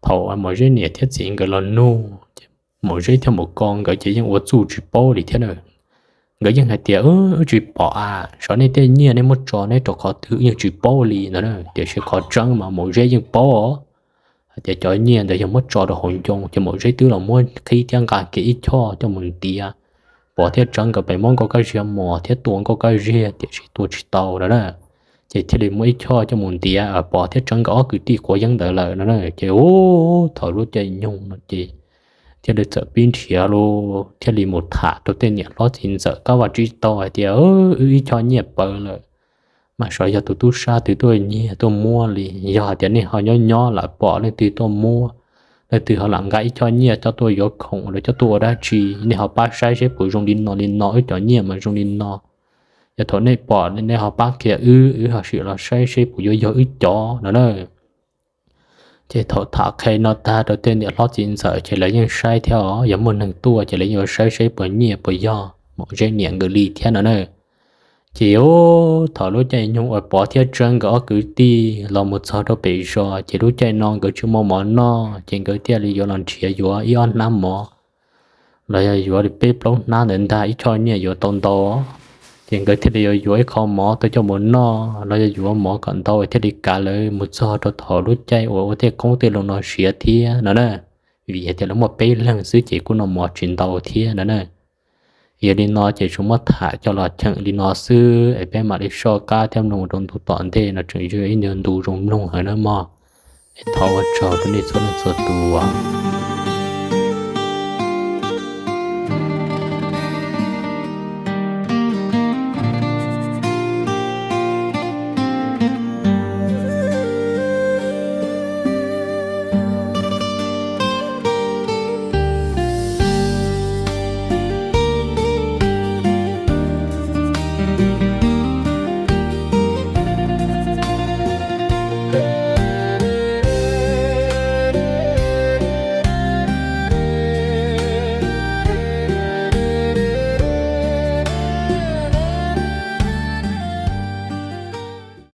Thaum Maum Zeb niam thiab txiv nkawd los nug, Maum Zeb thiab Maum Kos nkawd ces yeej ua txuj tsis paub li thiab na. Nkawd yeej hais tias, wb tsis pom a, xyov nej tej nyiaj nej muab tso neb rau qhov twg wb yeej tsis paub li ntawd na. Tiam sis qhov tseeb mas Maum Zeb yeej paub os, hais tias cov nyiaj ntawd yog muab tso rau hauv ncoo ces Maum Zeb twb los muab qhib thiab nqa kiag ib choj coj mus ntiav. Pov thiab Tsawb nkawd pem muab Nkauj Kab Ziag mos thiab tua Nkauj Kab Ziag tiam sis tua tsis tau no na. Ces thiaj li muab ib choj coj mus ntiav Pov thiab Tsawb nkawd ob kwv tij quav yeeb ntawd lawm no na. Ces ub, thaum lub caij nyoog no ces thiaj li txawm pib nrhiav lauj, thiaj li mus tham rau tej niam hlob txiv ntxawm kab vaj tsib taug hais tias, wb ib choj nyiaj pawv lawm, mas xyov yog tus tub sab twg tuaj nyiag tuaj muab li. Yog hais tias nej ho nyob nyob lam pom leej twg tuaj muab, leej twg ho lam nqa ib choj nyiaj coj tuaj yuav khoom los coj tuaj ua dab tsi, nej ho pab saib seb puas zoo li no li no, wb cov nyiaj mas zoo li no. Yog thaum nej pom nej ho pab qhia wb, wb ho sim los saib seb puas yuav yog wb cov no na. Ces thaum tham qhia no tag rau tej niam hlob txiv ntxawm ces lawv yeej saib thiab os, yog muaj neeg tuaj ces lawv yeej yuav saib seb puas nyiaj puas yog Maum Zeb niam nkawd li thiab no na. Ces ub, thaum lub caij nyoog uas Pov thiab Tsawb nkawd ob kwv tij los mus txog rau pem zos ces lub caij no nkawd tsis muaj mov noj ces nkawd thiaj li yuav los nrhiav yuav ib ob hnab mov los yog yuav li peb plaub hnab ntawd ntag ib choj nyiaj yuav tau ntau. Ces nkawd thiaj li yuav yuav ib qho mov tuaj coj mus noj los yog yuav mov kom ntau thiaj li kav lawv mus txog rau thaum lub caij uas ua tej qoob tej loo no siav thiab no na. Vim hais tias lawv muaj peb leeg xwb ces kuj noj mov tsis ntau thiab no na. Yog li no ces tsuas muab tham coj los cheem li no xwb es peb mam li soj qab thiab mloog rau ntu tom ntej no tseem yog ib ntu zoo mloog heev na mog. Es thov ua tsaug rau nej txhua leej txhua tus.